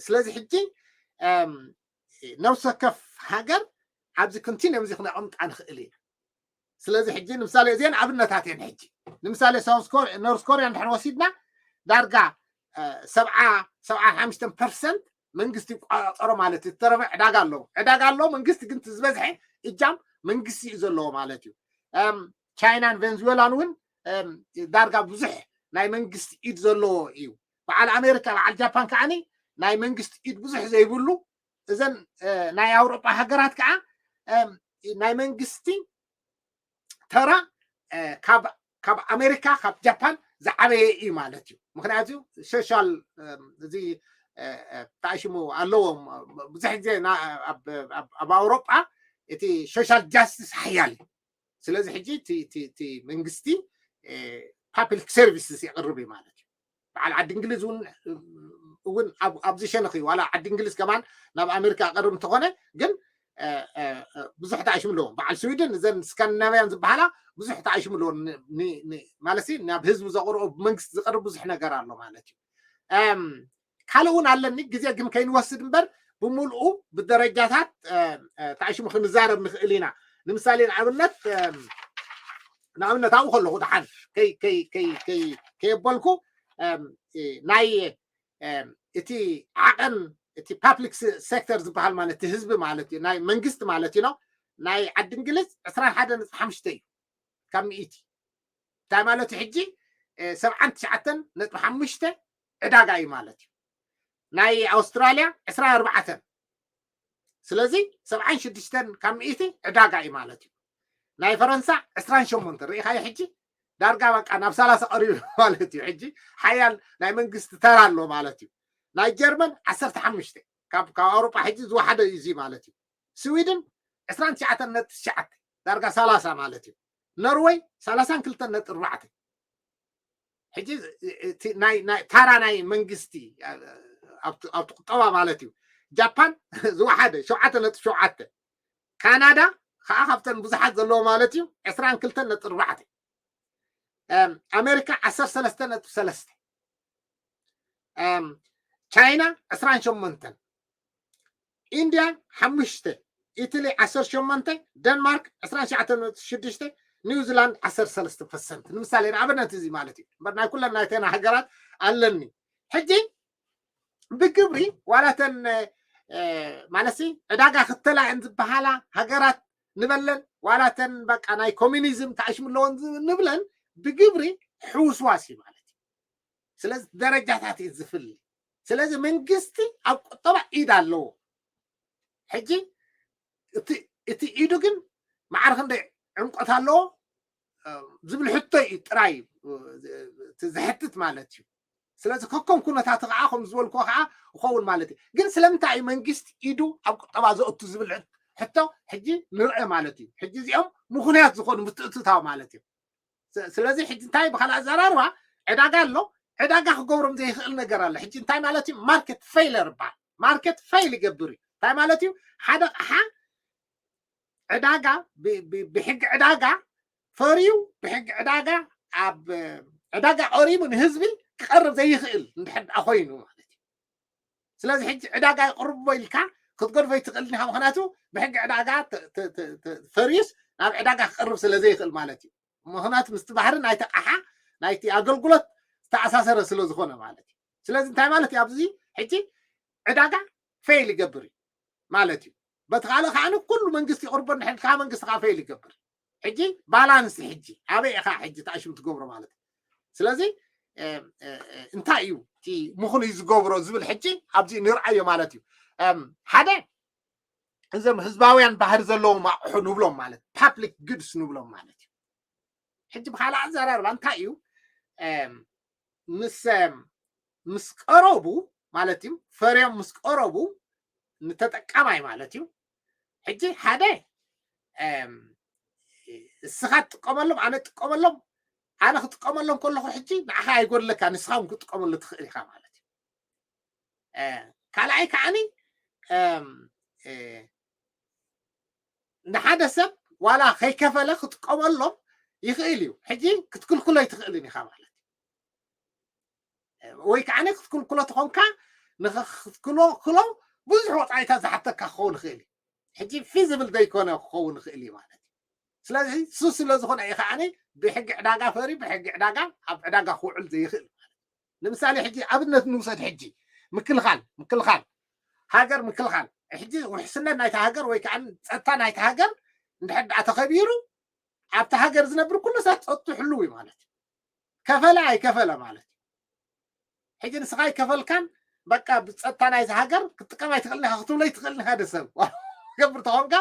ስለዚ ሕጂ ነብሲ ወከፍ ሃገር ኣብዚ ክንቲን እዚ ክነቐምጣ ንኽእል ኢና። ስለዚ ሕጂ ንምሳሌ እዚአን ኣብነታት እየን። ሕጂ ንምሳሌ ኖርስ ኮሪያ እንድሕር ወሲድና ዳርጋ ሰብዓ ሰብዓ ሓሙሽተ ፐርሰንት መንግስቲ ይቆፃፀሮ ማለት እዩ። ዝተረፈ ዕዳጋ ኣለዎ፣ ዕዳጋ ኣለዎ መንግስቲ ግን ዝበዝሐ እጃም መንግስቲ እዩ ዘለዎ ማለት እዩ። ቻይናን ቬንዙዌላን እውን ዳርጋ ብዙሕ ናይ መንግስቲ ኢድ ዘለዎ እዩ። በዓል ኣሜሪካ በዓል ጃፓን ከዓኒ ናይ መንግስቲ ኢድ ብዙሕ ዘይብሉ እዘን ናይ ኣውሮጳ ሃገራት ከዓ ናይ መንግስቲ ተራ ካብ ኣሜሪካ ካብ ጃፓን ዝዓበየ እዩ ማለት እዩ። ምክንያቱ ሶሻል እዚ ተኣሽሙ ኣለዎም። ብዙሕ ግዜ ኣብ ኣውሮጳ እቲ ሶሻል ጃስቲስ ሓያል እዩ። ስለዚ ሕጂ እቲ መንግስቲ ፓብሊክ ሰርቪስስ የቕርብ እዩ ማለት እዩ። በዓል ዓዲ እንግሊዝ እውን እውን ኣብዚ ሸነኽ እዩ። ዋላ ዓዲ እንግሊዝ ከማን ናብ ኣሜሪካ ቀርብ እንተኾነ ግን ብዙሕ ተኣሽሙ ኣለዎም። በዓል ስዊድን እዘን ስካንዲናቪያን ዝበሃላ ብዙሕ ተኣሽሙ ኣለዎ። ማለት ናብ ህዝቢ ዘቕርቦ ብመንግስቲ ዝቐርብ ብዙሕ ነገር ኣሎ ማለት እዩ። ካልእ እውን ኣለኒ፣ ግዜ ግን ከይንወስድ እምበር ብምልኡ ብደረጃታት ተኣሽሙ ክንዛረብ ንኽእል ኢና። ንምሳሌ ንኣብነት ንኣብነት ኣብኡ ከለኹ ደሓን ከየበልኩ ናይ እቲ ዓቐን እቲ ፓብሊክ ሴክተር ዝበሃል ማለት እቲ ህዝቢ ማለት እዩ፣ ናይ መንግስቲ ማለት እዩ። ናይ ዓዲ እንግሊዝ ዕስራን ሓደን ነጥቢ ሓሙሽተ እዩ ካብ ሚእቲ። እንታይ ማለት እዩ? ሕጂ ሰብዓን ትሽዓተን ነጥቢ ሓሙሽተ ዕዳጋ እዩ ማለት እዩ። ናይ ኣውስትራልያ ዕስራን ኣርባዕተን። ስለዚ ሰብዓን ሽዱሽተን ካብ ሚእቲ ዕዳጋ እዩ ማለት እዩ። ናይ ፈረንሳ ዕስራን ሸሞንተን ርኢኻዮ። ሕጂ ዳርጋ በቃ ናብ ሰላሳ ቀሪቡ ማለት እዩ። ሕጂ ሓያል ናይ መንግስቲ ተራ ኣሎ ማለት እዩ። ናይ ጀርመን ዓሰርተ ሓሙሽተ ካብ ኣውሮጳ ሕጂ ዝወሓደ እዩ እዚ ማለት እዩ። ስዊድን ዕስራን ትሽዓተን ነጥቢ ትሽዓተ ዳርጋ ሰላሳ ማለት እዩ። ኖርወይ ሰላሳን ክልተን ነጥቢ ኣርባዕተ። ሕጂ ታራ ናይ መንግስቲ ኣብቲ ቁጠባ ማለት እዩ። ጃፓን ዝወሓደ ሸውዓተ ነጥቢ ሸውዓተ። ካናዳ ከዓ ካብተን ብዙሓት ዘለዎ ማለት እዩ ዕስራን ክልተን ነጥቢ ኣርባዕተ። ኣሜሪካ ዓሰርተ ሰለስተ ነጥቢ ሰለስተ። ቻይና ዕስራን ሸሞንተን። ኢንድያ ሓሙሽተ። ኢትሊ ዓሰርተ ሸሞንተ። ደንማርክ ዕስራን ትሽዓተን ነጥቢ ሽዱሽተ። ኒውዚላንድ ዓሰርተ ሰለስተ ፐርሰንት። ንምሳሌ ንኣብነት እዚ ማለት እዩ እምበር ናይ ኩለን ናይተና ሃገራት ኣለኒ። ሕጂ ብግብሪ ዋላተን ማለት ዕዳጋ ክተላእን ዝበሃላ ሃገራት ንበለን ዋላተን በቃ ናይ ኮሚኒዝም ተኣሽሙ ኣለዎን ንብለን ብግብሪ ሕውስዋስ እዩ ማለት እዩ። ስለዚ ደረጃታት እዩ ዝፍሊ። ስለዚ መንግስቲ ኣብ ቁጠባ ኢድ ኣለዎ። ሕጂ እቲ ኢዱ ግን ማዕረ ክንደይ ዕምቆት ኣለዎ ዝብል ሕቶ እዩ ጥራይ ዘሕትት ማለት እዩ። ስለዚ ከከም ኩነታት ከዓ ከም ዝበልኩ ከዓ ይኸውን ማለት እዩ። ግን ስለምንታይ እዩ መንግስቲ ኢዱ ኣብ ቁጠባ ዘእቱ ዝብል ሕቶ ሕጂ ንርአ ማለት እዩ። ሕጂ እዚኦም ምኽንያት ዝኾኑ ምትእትታው ማለት እዩ። ስለዚ ሕጂ እንታይ ብካልእ ኣዘራርባ ዕዳጋ ኣሎ፣ ዕዳጋ ክገብሮም ዘይኽእል ነገር ኣሎ። ሕጂ እንታይ ማለት እዩ? ማርኬት ፌይለር ይበሃል። ማርኬት ፌይል ይገብር እዩ። እንታይ ማለት እዩ? ሓደ ኣቕሓ ዕዳጋ ብሕጊ ዕዳጋ ፈርዩ ብሕጊ ዕዳጋ ኣብ ዕዳጋ ቀሪቡ ንህዝቢ ክቐርብ ዘይኽእል እንድሕር ደኣ ኮይኑ ማለት እዩ። ስለዚ ሕጂ ዕዳጋ ይቕርቦ ኢልካ ክትገድፎ ይትኽእል ኢኻ። ምክንያቱ ብሕጊ ዕዳጋ ፈርዩስ ናብ ዕዳጋ ክቐርብ ስለ ዘይኽእል ማለት እዩ። ምክንያቱ ምስቲ ባህሪ ናይቲ ኣቕሓ ናይቲ ኣገልግሎት ዝተኣሳሰረ ስለ ዝኾነ ማለት እዩ። ስለዚ እንታይ ማለት እዩ? ኣብዚ ሕጂ ዕዳጋ ፌል ይገብር እዩ ማለት እዩ። በቲ ካልእ ከዓ ኩሉ መንግስቲ ይቕርቦ እንድሕር ከዓ መንግስቲ ከዓ ፌል ይገብር። ሕጂ ባላንስ ሕጂ ኣበይ ኢኻ ሕጂ ተኣሽም ትገብሮ ማለት እዩ። ስለዚ እንታይ እዩ እቲ ምኽኑይ ዝገብሮ ዝብል ሕጂ ኣብዚ ንርኣዮ ማለት እዩ። ሓደ እዞም ህዝባውያን ባህሪ ዘለዎም ኣቑሑ ንብሎም ማለት ፓብሊክ ጉድስ ንብሎም ማለት እዩ። ሕጂ ብካልእ ኣዘራርባ እንታይ እዩ ምስ ምስ ቀረቡ ማለት እዩ ፈርዮም ምስ ቀረቡ ንተጠቃማይ ማለት እዩ። ሕጂ ሓደ እስኻ ትጥቀመሎም ኣነ ትጥቀመሎም ኣነ ክጥቀመሎም ከለኹ ሕጂ ንዓኻ ኣይጎድለካ ንስኻ እውን ክትጥቀመሉ ትኽእል ኢኻ ማለት እዩ። ካልኣይ ከዓኒ ንሓደ ሰብ ዋላ ከይከፈለ ክጥቀመሎም ይኽእል እዩ። ሕጂ ክትክልክሎ ኣይትኽእልን ኢኻ ማለት እዩ። ወይ ከዓ ክትክልክሎ ተኾንካ ንክትክልክሎ ብዙሕ ወፃኢታት ዝሓተካ ክኸውን ይኽእል እዩ። ሕጂ ፊዚብል ዘይኮነ ክኸውን ይኽእል እዩ ማለት እዩ። ስለዚ እሱ ስለ ዝኾነ እዩ ከዓ ብሕጊ ዕዳጋ ፈሪ ብሕጊ ዕዳጋ ኣብ ዕዳጋ ክውዕል ዘይኽእል ማለት ንምሳሌ ሕጂ ኣብነት ንውሰድ ሕጂ ምክልኻል ምክልኻል ሃገር ምክልኻል ሕጂ ውሕስነት ናይታ ሃገር ወይ ከዓ ፀጥታ ናይታ ሃገር እንድሕር ደኣ ተኸቢሩ ኣብቲ ሃገር ዝነብር ኩሉ ሰብ ፀጥቱ ሕልው እዩ ማለት እዩ። ከፈለ ኣይከፈለ ማለት እዩ። ሕጂ ንስኻ ኣይከፈልካን በቃ ብፀጥታ ናይዚ ሃገር ክትጥቀም ኣይትኽእልን ኢኻ ክትብሎ ኣይትኽእልን ኢኻ ደሰብ ገብር ተኾንካ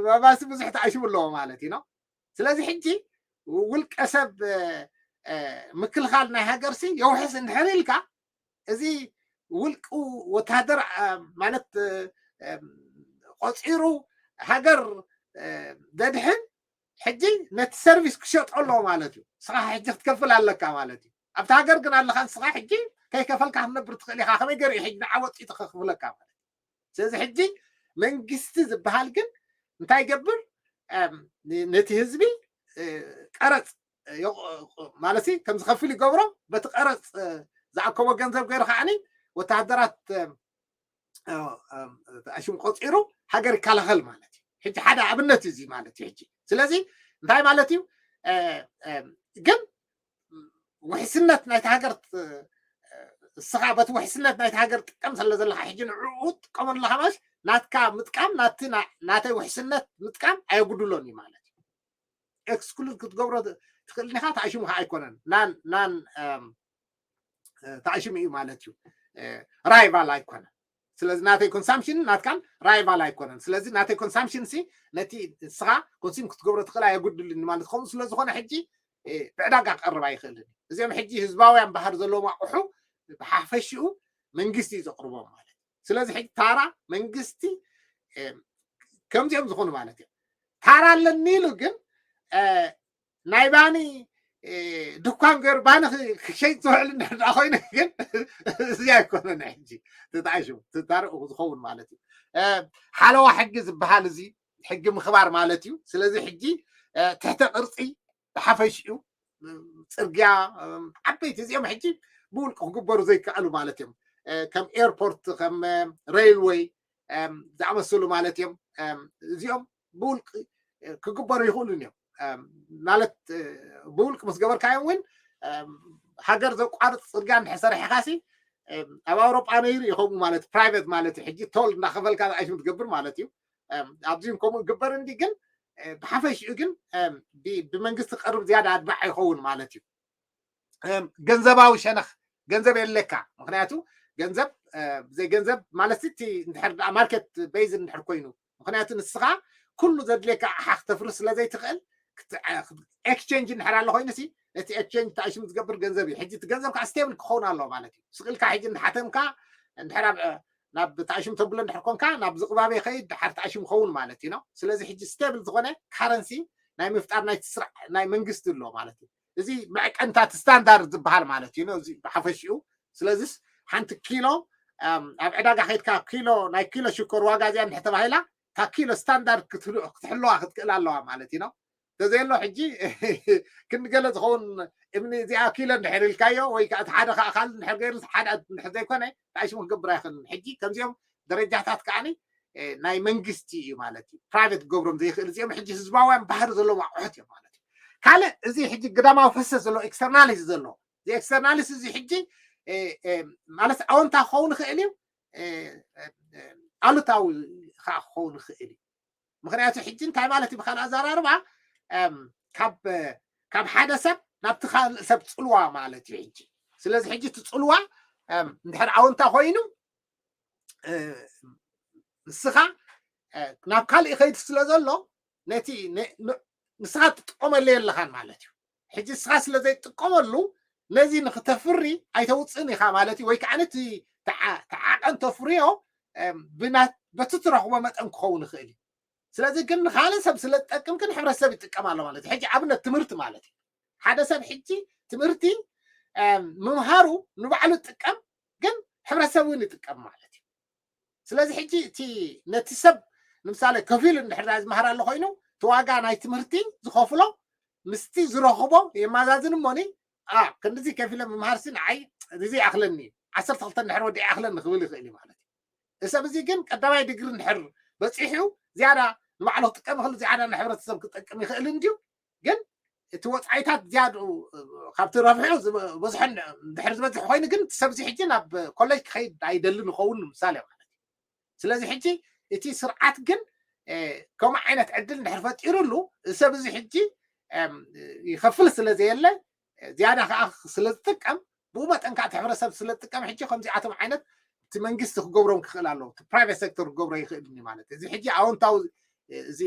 ባባሲ ብዙሕ ተኣሽሙ ኣለዎ ማለት እዩ ነው። ስለዚ ሕጂ ውልቀ ሰብ ምክልኻል ናይ ሃገር ሲ የውሕስ እንድሕር ኢልካ እዚ ውልቁ ወታደር ማለት ቆፂሩ ሃገር ደድሕን ሕጂ ነቲ ሰርቪስ ክሸጦ ኣለዎ ማለት እዩ። ንስኻ ሕጂ ክትከፍል ኣለካ ማለት እዩ። ኣብቲ ሃገር ግን ኣለካ ንስኻ ሕጂ ከይከፈልካ ክትነብር ትኽእል ኢኻ። ከመይ ገይሩ እዩ ሕጂ ንዓ ወፂኡ ተኸፍለካ ማለት እዩ። ስለዚ ሕጂ መንግስቲ ዝበሃል ግን እንታይ ይገብር ነቲ ህዝቢ ቀረፅ ማለት ከም ዝኸፍል ይገብሮ በቲ ቀረፅ ዝኣከቦ ገንዘብ ገይሩ ከዓኒ ወተሃደራት ኣሽም ቆፂሩ ሃገር ይከላኸል ማለት እዩ። ሕጂ ሓደ ኣብነት እዩ ማለት እዩ። ሕጂ ስለዚ እንታይ ማለት እዩ ግን ውሕስነት ናይቲ ሃገር እስኻ በቲ ውሕስነት ናይቲ ሃገር ጥቀም ስለ ዘለካ ሕጂ ንዕኡ ጥቀመሉ ኣለካ ማለት ናትካ ምጥቃም ናቲ ናተይ ውሕስነት ምጥቃም ኣየጉድሎን እዩ ማለት እዩ። ኤክስክሉድ ክትገብሮ ትኽእል ኢኻ ተኣሽሙ ከዓ ኣይኮነን ናን ናን ተኣሽሙ እዩ ማለት እዩ። ራይቫል ኣይኮነን። ስለዚ ናተይ ኮንሳምሽን ናትካን ራይቫል ኣይኮነን። ስለዚ ናተይ ኮንሳምሽን ሲ ነቲ ንስኻ ኮንሱም ክትገብሮ ትኽእል ኣየጉድልን ማለት ከምኡ ስለዝኾነ ሕጂ ብዕዳጋ ክቐርብ ኣይኽእልን። እዚኦም ሕጂ ህዝባውያን ባህር ዘለዎም ኣቑሑ ብሓፈሽኡ መንግስቲ እዩ ዘቕርቦም ማለት እዩ። ስለዚ ሕጂ ታራ መንግስቲ ከምዚኦም ዝኾኑ ማለት እዮም። ታራ ኣለኒ ኢሉ ግን ናይ ባኒ ድኳን ገይሩ ባኒ ክሸይጥ ዝውዕል እንድሕር ኮይኑ ግን እዚ ኣይኮነን። ሕጂ ተጣይሹ ተታርኡ ዝኸውን ማለት እዩ። ሓለዋ ሕጊ ዝበሃል እዚ ሕጊ ምኽባር ማለት እዩ። ስለዚ ሕጂ ትሕተ ቅርፂ ብሓፈሽኡ ፅርግያ ዓበይቲ እዚኦም ሕጂ ብውልቂ ክግበሩ ዘይከኣሉ ማለት እዮም። ከም ኤርፖርት ከም ሬልወይ ዝኣመሰሉ ማለት እዮም። እዚኦም ብውልቂ ክግበሩ ይኽእሉን እዮም። ማለት ብውልቂ ምስ ገበርካዮም እውን ሃገር ዘቋርፅ ፅርግያ እንድሕር ሰሪሕኻሲ ኣብ ኣውሮጳ ነይሩ እዩ ከምኡ ማለት ፕራይቬት ማለት እዩ። ሕጂ ቶል እንዳኸፈልካ ዝኣሽም ትገብር ማለት እዩ። ኣብዚ ከምኡ ግበር እንዲ ግን ብሓፈሽኡ ግን ብመንግስቲ ቀርብ ዝያዳ ኣድማዕ ይኸውን ማለት እዩ። ገንዘባዊ ሸነኽ ገንዘብ የለካ። ምክንያቱ ገንዘብ ብዘይ ገንዘብ ማለት እቲ እንድሕር ደኣ ማርኬት ቤይዝ እንድሕር ኮይኑ ምክንያቱ ንስኻ ኩሉ ዘድልየካ ኣሓ ክተፍርስ ስለ ዘይትኽእል ኤክስቼንጅ እንድሕር ኣሎ ኮይኑ ሲ ነቲ ኤክስቼንጅ ተኣሽም ዝገብር ገንዘብ እዩ። ሕጂ እቲ ገንዘብ ከዓ ስቴብል ክኸውን ኣለዎ ማለት እዩ። ስቕልካ ሕጂ እንድሓተምካ እንድሕር ናብ ተኣሽም ተብሎ እንድሕር ኮንካ ናብ ዝቕባበ ይኸይድ ድሓር ተኣሽም ክኸውን ማለት እዩ ነው። ስለዚ ሕጂ ስቴብል ዝኾነ ካረንሲ ናይ ምፍጣር ናይ ስራሕ ናይ መንግስቲ ኣሎ ማለት እዩ። እዚ መዕቀንታት ስታንዳርድ ዝበሃል ማለት እዩ ነው። እዚ ብሓፈሽኡ ስለዚስ ሓንቲ ኪሎ ኣብ ዕዳጋ ከይድካ ኪሎ ናይ ኪሎ ሽኮር ዋጋ እዚኣ እንድሕር ተባሂላ እታ ኪሎ ስታንዳርድ ክትሕልዋ ክትክእል ኣለዋ ማለት እዩ ነው። ተዘየሎ ሕጂ ክንገለ ዝኸውን እምኒ እዚኣ ኪሎ እንድሕር ኢልካዮ ወይ ከዓ እቲ ሓደ ከዓ ካል እንድሕር ገይሩ ሓደ እንድሕር ዘይኮነ ተኣሽሙ ክገብር ኣይኽእልን። ሕጂ ከምዚኦም ደረጃታት ከዓኒ ናይ መንግስቲ እዩ ማለት እዩ። ፕራይቬት ክገብሮም ዘይኽእል እዚኦም ሕጂ ህዝባውያን ባህሪ ዘለዎም ኣቑሑት እዮም ማለት እዩ። ካልእ እዚ ሕጂ ግዳማዊ ፈሰስ ዘሎ ኤክስተርናሊስ ዘሎ እዚ ኤክስተርናሊስ እዚ ሕጂ ማለት ኣወንታ ክኸውን ይኽእል እዩ፣ ኣሉታዊ ከዓ ክኸውን ይኽእል እዩ። ምክንያቱ ሕጂ እንታይ ማለት እዩ? ብካልእ ኣዘራርባ ካብ ሓደ ሰብ ናብቲ ካልእ ሰብ ፅልዋ ማለት እዩ። ሕጂ ስለዚ ሕጂ እቲ ፅልዋ እንድሕር ኣወንታ ኮይኑ ንስኻ ናብ ካልእ ይኸይድ ስለ ዘሎ ነቲ ንስኻ ትጥቀመሉ የለኻን ማለት እዩ። ሕጂ ንስኻ ስለ ዘይትጥቀመሉ ነዚ ንክተፍሪ ኣይተውፅእን ኢኻ ማለት እዩ። ወይ ከዓ ነቲ ተዓቐን ተፍርዮ በቲ ትረኽቦ መጠን ክኸውን ይኽእል እዩ። ስለዚ ግን ንካልእ ሰብ ስለ ዝጠቅም ግን ሕብረተሰብ ይጥቀም ኣሎ ማለት እዩ። ሕጂ ኣብነት ትምህርቲ ማለት እዩ። ሓደ ሰብ ሕጂ ትምህርቲ ምምሃሩ ንባዕሉ ይጥቀም፣ ግን ሕብረተሰብ እውን ይጥቀም ማለት እዩ። ስለዚ ሕጂ እቲ ነቲ ሰብ ንምሳሌ ከፊሉ እንድሕር ዝመሃር ኣሎ ኮይኑ እቲ ዋጋ ናይ ትምህርቲ ዝኸፍሎ ምስቲ ዝረኽቦ የማዛዝን እሞኒ ክንድዚ ከፊለ ምምሃርሲ ንዓይ እዚ ይኣኽለኒ እዩ፣ ዓሰርተ ክልተ እንድሕር ወዲኣ ይኣኽለኒ ክብል ይኽእል እዩ ማለት እዩ። እዚ ሰብ እዚ ግን ቀዳማይ ዲግሪ እንድሕር በፂሑ ዝያዳ ንባዕሉ ክጥቀም ይኽእል፣ ዝያዳ ንሕብረተሰብ ክጠቅም ይኽእል እንድዩ። ግን እቲ ወፃኢታት ዝያድኡ ካብቲ ረብሑ በዝሖ እንድሕር ዝበዝሕ ኮይኑ ግን እቲ ሰብዚ ሕጂ ናብ ኮሌጅ ክኸይድ ኣይደልን ይኸውን ንምሳሌ ማለት እዩ። ስለዚ ሕጂ እቲ ስርዓት ግን ከምኡ ዓይነት ዕድል እንድሕር ፈጢሩሉ እዚ ሰብ እዚ ሕጂ ይኸፍል ስለ ዘየለ ዝያዳ ከዓ ስለ ዝጥቀም ብኡ መጠን ከዓ እቲ ሕብረተሰብ ስለ ዝጥቀም ሕጂ ከምዚኣቶም ዓይነት እቲ መንግስቲ ክገብሮም ክኽእል ኣለዎ። እቲ ፕራይቬት ሴክተር ክገብሮ ይኽእል ማለት እዚ ሕጂ ኣወንታዊ እዚ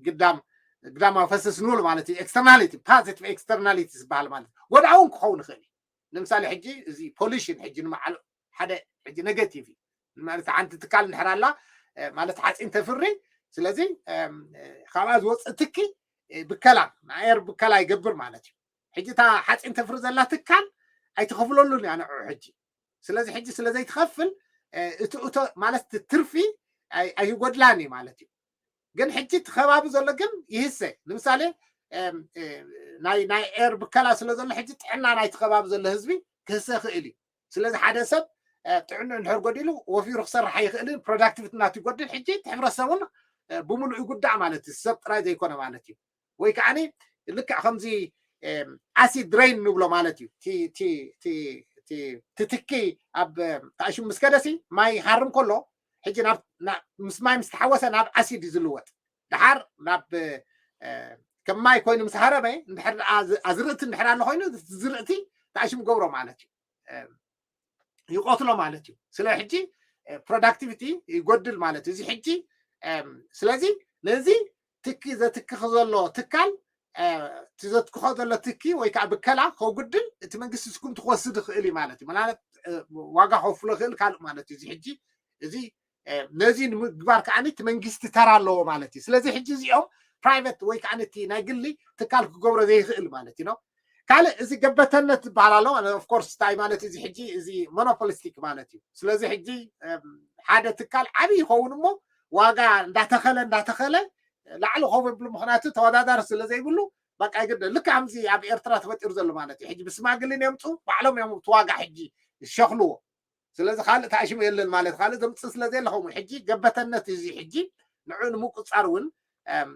ግዳም ግዳማዊ ፈሰስ ንብል ማለት እዩ። ኤክስተርናሊቲ ፓዚቲቭ ኤክስተርናሊቲ ዝበሃል ማለት ጎድኣውን ክኸውን ይኽእል እዩ። ንምሳሌ ሕጂ እዚ ፖሊሽን ሕጂ ንመዓሉ ሓደ ሕጂ ኔጋቲቭ እዩ ማለት ሓንቲ ትካል እንድሕር ኣላ ማለት ሓፂን ተፍሪ ስለዚ ካብኣ ዝወፅእ ትኪ ብከላ ንኣየር ብከላ ይገብር ማለት እዩ። ሕጂ እታ ሓፂን ተፍሪ ዘላ ትካል ኣይትኸፍለሉን እያ ንዑ ሕጂ ስለዚ ሕጂ ስለ ዘይትኸፍል እቲ እቶ ማለት ትርፊ ኣይጎድላን እዩ ማለት እዩ። ግን ሕጂ እቲ ከባቢ ዘሎ ግን ይህሰ ንምሳሌ ናይ ኤር ብከላ ስለ ዘሎ ሕጂ ጥዕና ናይቲ ከባቢ ዘሎ ህዝቢ ክህሰ ይኽእል እዩ። ስለዚ ሓደ ሰብ ጥዕንኡ እንድሕር ጎዲሉ ወፊሩ ክሰርሕ ኣይኽእልን፣ ፕሮዳክቲቪቲ ናቱ ይጎድል። ሕጂ እቲ ሕብረተሰብ እውን ብምሉእ ይጉዳእ ማለት እዩ፣ ሰብ ጥራይ ዘይኮነ ማለት እዩ። ወይ ከዓ ልክዕ ከምዚ ኣሲድ ድሬን ንብሎ ማለት እዩ። ትትኪ ኣብ ታእሽም ምስ ከደሲ ማይ ሃርም ከሎ ሕጂ ምስ ማይ ምስ ተሓወሰ ናብ ኣሲድ እዩ ዝልወጥ። ድሓር ናብ ከም ማይ ኮይኑ ምስ ሃረመ እንድሕር ኣዝርእቲ እንድሕር ኣሎ ኮይኑ ዝርእቲ ታእሽም ገብሮ ማለት እዩ። ይቆትሎ ማለት እዩ። ስለ ሕጂ ፕሮዳክቲቪቲ ይጎድል ማለት እዩ። እዚ ሕጂ ስለዚ ነዚ ትኪ ዘትክኽ ዘሎ ትካል እቲ ዘትክኾ ዘሎ ትኪ ወይ ከዓ ብከላ ከጉድል እቲ መንግስቲ ስጉምቲ ክወስድ ይኽእል እዩ ማለት እዩ። ማለት ዋጋ ከፍሎ ይኽእል ካልእ ማለት እዩ። እዚ ሕጂ እዚ ነዚ ንምግባር ከዓ እቲ መንግስቲ ተራ ኣለዎ ማለት እዩ። ስለዚ ሕጂ እዚኦም ፕራይቬት ወይ ከዓ እቲ ናይ ግሊ ትካል ክገብሮ ዘይኽእል ማለት እዩ። ካልእ እዚ ገበተነት ዝበሃል ኣሎ። ኦፍኮርስ እንታይ ማለት እዚ ሕጂ እዚ ሞኖፖሊስቲክ ማለት እዩ። ስለዚ ሕጂ ሓደ ትካል ዓብዪ ይኸውን እሞ ዋጋ እንዳተኸለ እንዳተኸለ ላዕሊ ከፍ ብሉ ምክንያቱ ተወዳዳሪ ስለ ዘይብሉ በቃ ግደ ልክ ከምዚ ኣብ ኤርትራ ተፈጢሩ ዘሎ ማለት እዩ። ሕጂ ብስማግልን የምፁ ባዕሎም እዮም እቲ ዋጋ ሕጂ ዝሸኽልዎ። ስለዚ ካልእ ታእሽሙ የለን ማለት ካልእ ዘምፅእ ስለ ዘየለ ከምኡ ሕጂ ገበተነት እዚ ሕጂ ንዑ ንምቁፃር እውን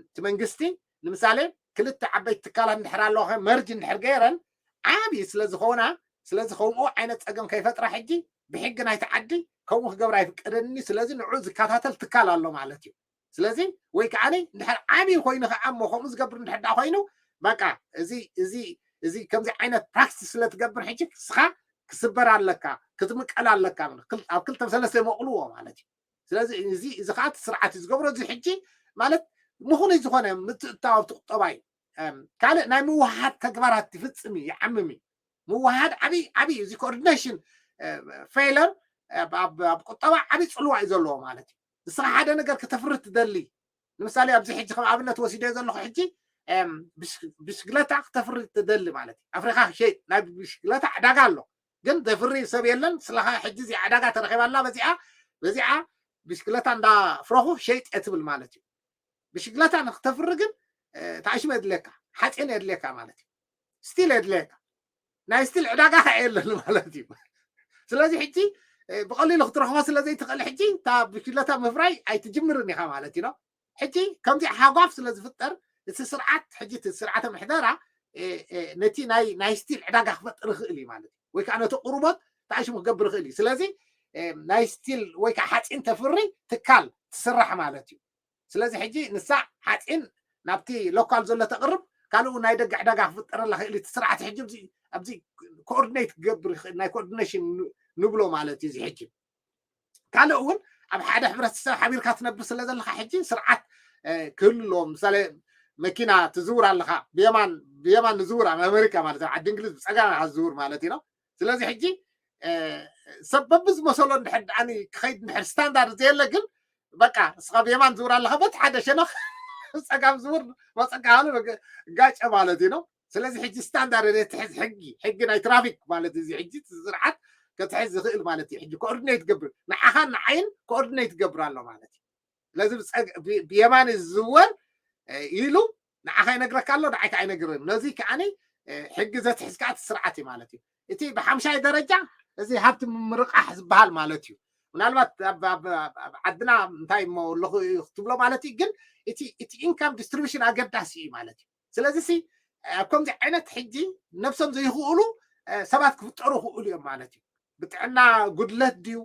እቲ መንግስቲ ንምሳሌ ክልተ ዓበይቲ ትካላት እንድሕር ኣለዋ መርጅ እንድሕር ገይረን ዓብዪ ስለ ዝኾና ስለዚ ከምኡ ዓይነት ፀገም ከይፈጥራ ሕጂ ብሕጊ ናይቲ ዓዲ ከምኡ ክገብር ኣይፍቀደኒ። ስለዚ ንዑ ዝከታተል ትካል ኣሎ ማለት እዩ። ስለዚ ወይ ከዓ እንድሕር ዓብዪ ኮይኑ ከዓ እሞ ከምኡ ዝገብር እንድሕር ዳ ኮይኑ በቃ እዚ እዚ እዚ ከምዚ ዓይነት ፕራክቲስ ስለ ትገብር ሕጂ ስኻ ክስበር ኣለካ ክትምቀል ኣለካ ኣብ ክልተ ሰለስተ መቕልዎ ማለት እዩ። ስለዚ እዚ እዚ ከዓ እቲ ስርዓት እዩ ዝገብሮ። እዚ ሕጂ ማለት ምኹኑይ ዝኾነ ምትእትታው ኣብቲ ቁጠባ እዩ። ካልእ ናይ ምውሃድ ተግባራት ይፍፅም እዩ ይዓምም እዩ። ምውሃድ ዓብዪ ዓብዪ እዚ ኮኦርዲኔሽን ፌለር ኣብ ቁጠባ ዓብዪ ፅልዋ እዩ ዘለዎ ማለት እዩ። ንስኻ ሓደ ነገር ክተፍሪ ትደሊ ንምሳሌ ኣብዚ ሕጂ ከም ኣብነት ወሲደ ዘለኹ ሕጂ ብሽግለታ ክተፍሪ ትደሊ ማለት እዩ። ኣፍሪካ ክሸይጥ ናይ ብሽግለታ ዕዳጋ ኣሎ ግን ዘፍሪ ሰብ የለን። ስለኻ ሕጂ እዚኣ ዕዳጋ ተረኺባ ኣላ በዚኣ በዚኣ ብሽግለታ እንዳፍረኹ ሸይጥ እየ ትብል ማለት እዩ። ብሽግለታ ንክተፍሪ ግን ታእሽመ የድልየካ፣ ሓፂን የድልየካ ማለት እዩ። ስቲል የድልየካ ናይ ስቲል ዕዳጋ ከዓ የለን ማለት እዩ። ስለዚ ሕጂ ብቐሊሉ ክትረኽቦ ስለ ዘይትኽእል ሕጂ እታ ብሽግለታ ምፍራይ ኣይትጅምርን ኢኻ ማለት እዩ። ሕጂ ከምዚ ሓጓፍ ስለ ዝፍጠር እቲ ስርዓት ሕጂ እቲ ስርዓተ ምሕደራ ነቲ ናይ ስቲል ዕዳጋ ክፈጥር ይኽእል እዩ ማለት እዩ። ወይ ከዓ ነቲ ቁርቦት እንታይ ሽሙ ክገብር ይኽእል እዩ። ስለዚ ናይ ስቲል ወይ ከዓ ሓፂን ተፍሪ ትካል ትስራሕ ማለት እዩ። ስለዚ ሕጂ ንሳ ሓፂን ናብቲ ሎካል ዘሎ ተቕርብ፣ ካልእ እውን ናይ ደገ ዕዳጋ ክፍጠረላ ክእል እቲ ስርዓት ሕጂ ኣብዚ ኮኦርዲኔት ክገብር ይኽእል፣ ናይ ኮኦርዲኔሽን ንብሎ ማለት እዩ። እዚ ሕጂ ካልእ እውን ኣብ ሓደ ሕብረተሰብ ሓቢርካ ትነብር ስለ ዘለካ ሕጂ ስርዓት ክህሉ ኣለዎ። ምሳሌ መኪና ትዝውር ኣለካ፣ ብየማን ብየማን ንዝውር ኣብ ኣሜሪካ ማለት ኣብ ዓዲ እንግሊዝ ብፀጋም ኢኻ ዝዝውር ማለት እዩ። ስለዚ ሕጂ ሰብ በብዝመሰሎ እንድሕር ደኣኒ ክኸይድ እንድሕር ስታንዳርድ ዘየለ ግን በቃ እስኻ ብየማን ዝውር ኣለኻ በቲ ሓደ ሸነኽ ፀጋም ዝውር መፀካ ሃሉ ጋጨ ማለት እዩ ነው። ስለዚ ሕጂ ስታንዳርድ ትሕዝ ሕጊ ሕጊ ናይ ትራፊክ ማለት እዚ ሕጂ ስርዓት ክትሕዝ ዝኽእል ማለት እዩ። ሕጂ ኮኦርዲኔት ገብር ንዓኻን ንዓይን ኮኦርዲኔት ገብር ኣሎ ማለት እዩ። ስለዚ ብየማን ዝዝወር ኢሉ ንዓኻ ይነግረካ ኣሎ፣ ንዓይካ ኣይነግርን። ነዚ ከዓኒ ሕጊ ዘትሕዝ ከዓ እቲ ስርዓት እዩ ማለት እዩ። እቲ ብሓምሻይ ደረጃ እዚ ሃብቲ ምምርቃሕ ዝበሃል ማለት እዩ። ምናልባት ኣብ ዓድና እንታይ እሞ ኣለኹ ክትብሎ ማለት እዩ፣ ግን እቲ ኢንካም ዲስትሪቢሽን ኣገዳሲ እዩ ማለት እዩ። ስለዚ ሲ ኣብ ከምዚ ዓይነት ሕጂ ነብሶም ዘይኽእሉ ሰባት ክፍጠሩ ይኽእሉ እዮም ማለት እዩ። ብጥዕና ጉድለት ድዩ፣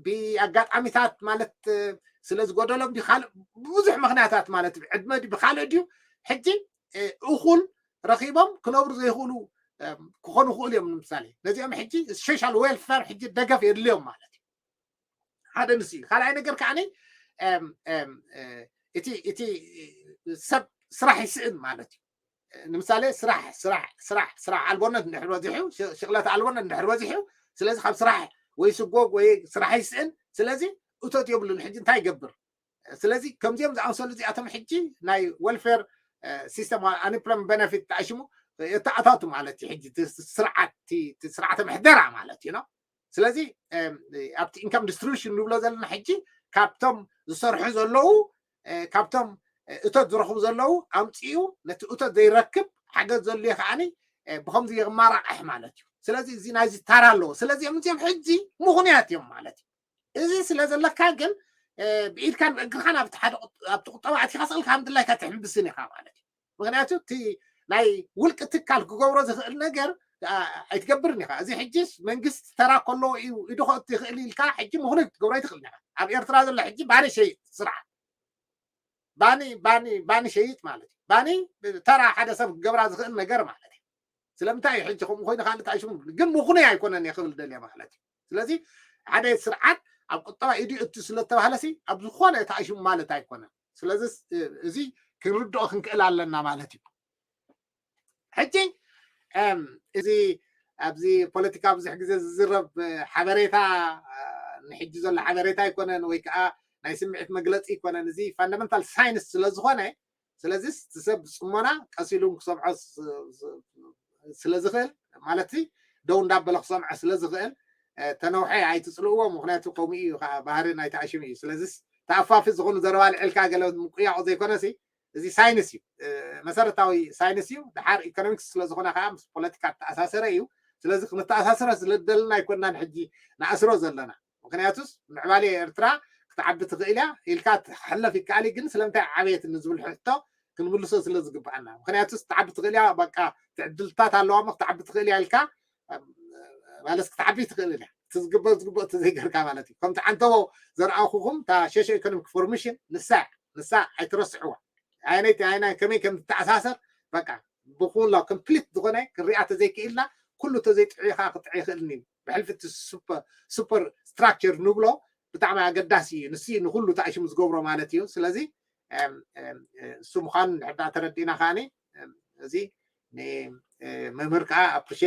ብኣጋጣሚታት ማለት ስለ ዝጎደሎም ድዩ፣ ካልእ ብዙሕ ምኽንያታት ማለት እዩ። ዕድመ ድዩ፣ ብካልእ ድዩ፣ ሕጂ እኹል ረኺቦም ክነብሩ ዘይኽእሉ ክኾኑ ይኽእሉ እዮም። ንምሳሌ ነዚኦም ሕጂ ሶሻል ዌልፌር ሕጂ ደገፍ የድልዮም ማለት እዩ። ሓደ ንሱ እዩ። ካልኣይ ነገር ከዓ እቲ እቲ ሰብ ስራሕ ይስእን ማለት እዩ። ንምሳሌ ስራሕ ስራሕ ስራሕ ስራሕ ኣልቦነት እንድሕር በዚሑ፣ ሽቕለት ኣልቦነት እንድሕር በዚሑ፣ ስለዚ ካብ ስራሕ ወይ ስጎግ ወይ ስራሕ ይስእን። ስለዚ እቶት የብሉን። ሕጂ እንታይ ይገብር? ስለዚ ከምዚኦም ዝኣመሰሉ እዚኣቶም ሕጂ ናይ ዌልፌር ሲስተም፣ ኣንኤምፕሎይመንት ቤነፊት ተኣሽሙ የተኣታቱ ማለት እዩ። ሕጂ ስርዓት ስርዓተ ምሕደራ ማለት እዩ ነው። ስለዚ ኣብቲ ኢንካም ዲስትሪቢሽን ንብሎ ዘለና ሕጂ ካብቶም ዝሰርሑ ዘለዉ ካብቶም እቶት ዝረኽቡ ዘለዉ ኣምፅኡ ነቲ እቶት ዘይረክብ ሓገዝ ዘድልዮ ከዓኒ ብከምዚ የማራቕሕ ማለት እዩ። ስለዚ እዚ ናይዚ ታራ ኣለዎ። ስለዚኦም እዚኦም ሕጂ ምኽንያት እዮም ማለት እዩ። እዚ ስለ ዘለካ ግን ብኢድካን ብእግርካን ኣብቲ ሓደ ኣብቲ ቁጠባ ኣቲካ ስቕልካ ከም ድላይካ ትሕምብስን ኢኻ ማለት እዩ። ምክንያቱ እቲ ናይ ውልቂ ትካል ክገብሮ ዝኽእል ነገር ኣይትገብርን ኢኻ። እዚ ሕጂ መንግስቲ ተራ ከለዎ እዩ ኢዱ ከእቱ ይኽእል ኢልካ ሕጂ ምኽኑይ ክትገብሮ ኣይትኽእልን ኢኻ። ኣብ ኤርትራ ዘሎ ሕጂ ባኒ ሸይጥ ስራሕ ባኒ ባኒ ባኒ ሸይጥ ማለት እዩ። ባኒ ተራ ሓደ ሰብ ክገብራ ዝኽእል ነገር ማለት እዩ። ስለምንታይ እዩ ሕጂ ከምኡ ኮይኑ ካልእ ተኣሽሙ ግን ምኹነይ ኣይኮነን እየ ክብል ደልየ ማለት እዩ። ስለዚ ሓደ ስርዓት ኣብ ቁጠባ ኢዱ እቱ ስለተባህለሲ ኣብ ዝኾነ ተኣሽሙ ማለት ኣይኮነን። ስለዚ እዚ ክንርድኦ ክንክእል ኣለና ማለት እዩ። ሕጂ እዚ ኣብዚ ፖለቲካ ብዙሕ ግዜ ዝዝረብ ሓበሬታ ንሕጂ ዘሎ ሓበሬታ ኣይኮነን ወይ ከዓ ናይ ስምዒት መግለፂ ኣይኮነን። እዚ ፋንዳመንታል ሳይንስ ስለዝኾነ ስለዚ እቲ ሰብ ብፅሞና ቀስ ኢሉ ክሰምዖ ስለ ዝኽእል ማለት ደው እንዳበለ ክሰምዖ ስለ ዝኽእል ተነውሐ ኣይትፅልእዎ። ምክንያቱ ከምኡ እዩ ከዓ ባህሪ ናይ ተኣሽሙ እዩ። ስለዚ ተኣፋፊ ዝኾኑ ዘረባ ልዕልካ ገለ ምቁያቑ ዘይኮነሲ እዚ ሳይንስ እዩ፣ መሰረታዊ ሳይንስ እዩ። ድሓር ኢኮኖሚክስ ስለዝኾነ ከዓ ምስ ፖለቲካ ተኣሳሰረ እዩ። ስለዚ ክንተኣሳስረ ስለደለና ኣይኮናን ሕጂ ንኣስሮ ዘለና። ምክንያቱስ ምዕባለ ኤርትራ ክትዓቢ ትኽእል እያ ኢልካ ትሕለፍ ይከኣል እዩ፣ ግን ስለምንታይ ዓበየት ንዝብል ሕቶ ክንምልሶ ስለ ዝግብኣና። ምክንያቱስ ክትዓቢ ትኽእል እያ፣ በቃ ትዕድልታት ኣለዋ እሞ ክትዓቢ ትኽእል እያ ኢልካ ማለት ክትዓቢ ትኽእል እያ። እቲ ዝግበእ ዝግበእ እቲ ዘይገርካ ማለት እዩ። ከምቲ ዓንተቦ ዘርኣኹኹም እታ ሸሾ ኢኮኖሚክ ፎርሜሽን ንሳ ንሳ ኣይትረስዕዋ። ኣይነይቲ ኣይና ከመይ ከም ትተኣሳሰር በቃ ብኩላ ኮምፕሊት ዝኾነ ክንሪኣ ተዘይክኢልና ኩሉ ተዘይጥዕኻ ክጥዕ ይኽእልኒ ብሕልፊ እቲ ሱፐር ስትራክቸር ንብሎ ብጣዕሚ ኣገዳሲ እዩ። ንሱ ንኩሉ ተኣሽሙ ዝገብሮ ማለት እዩ። ስለዚ እሱ ምዃኑ እንድሕር ተረዲእና ከዓኒ እዚ ንመምህር ከዓ ኣፕሪሼት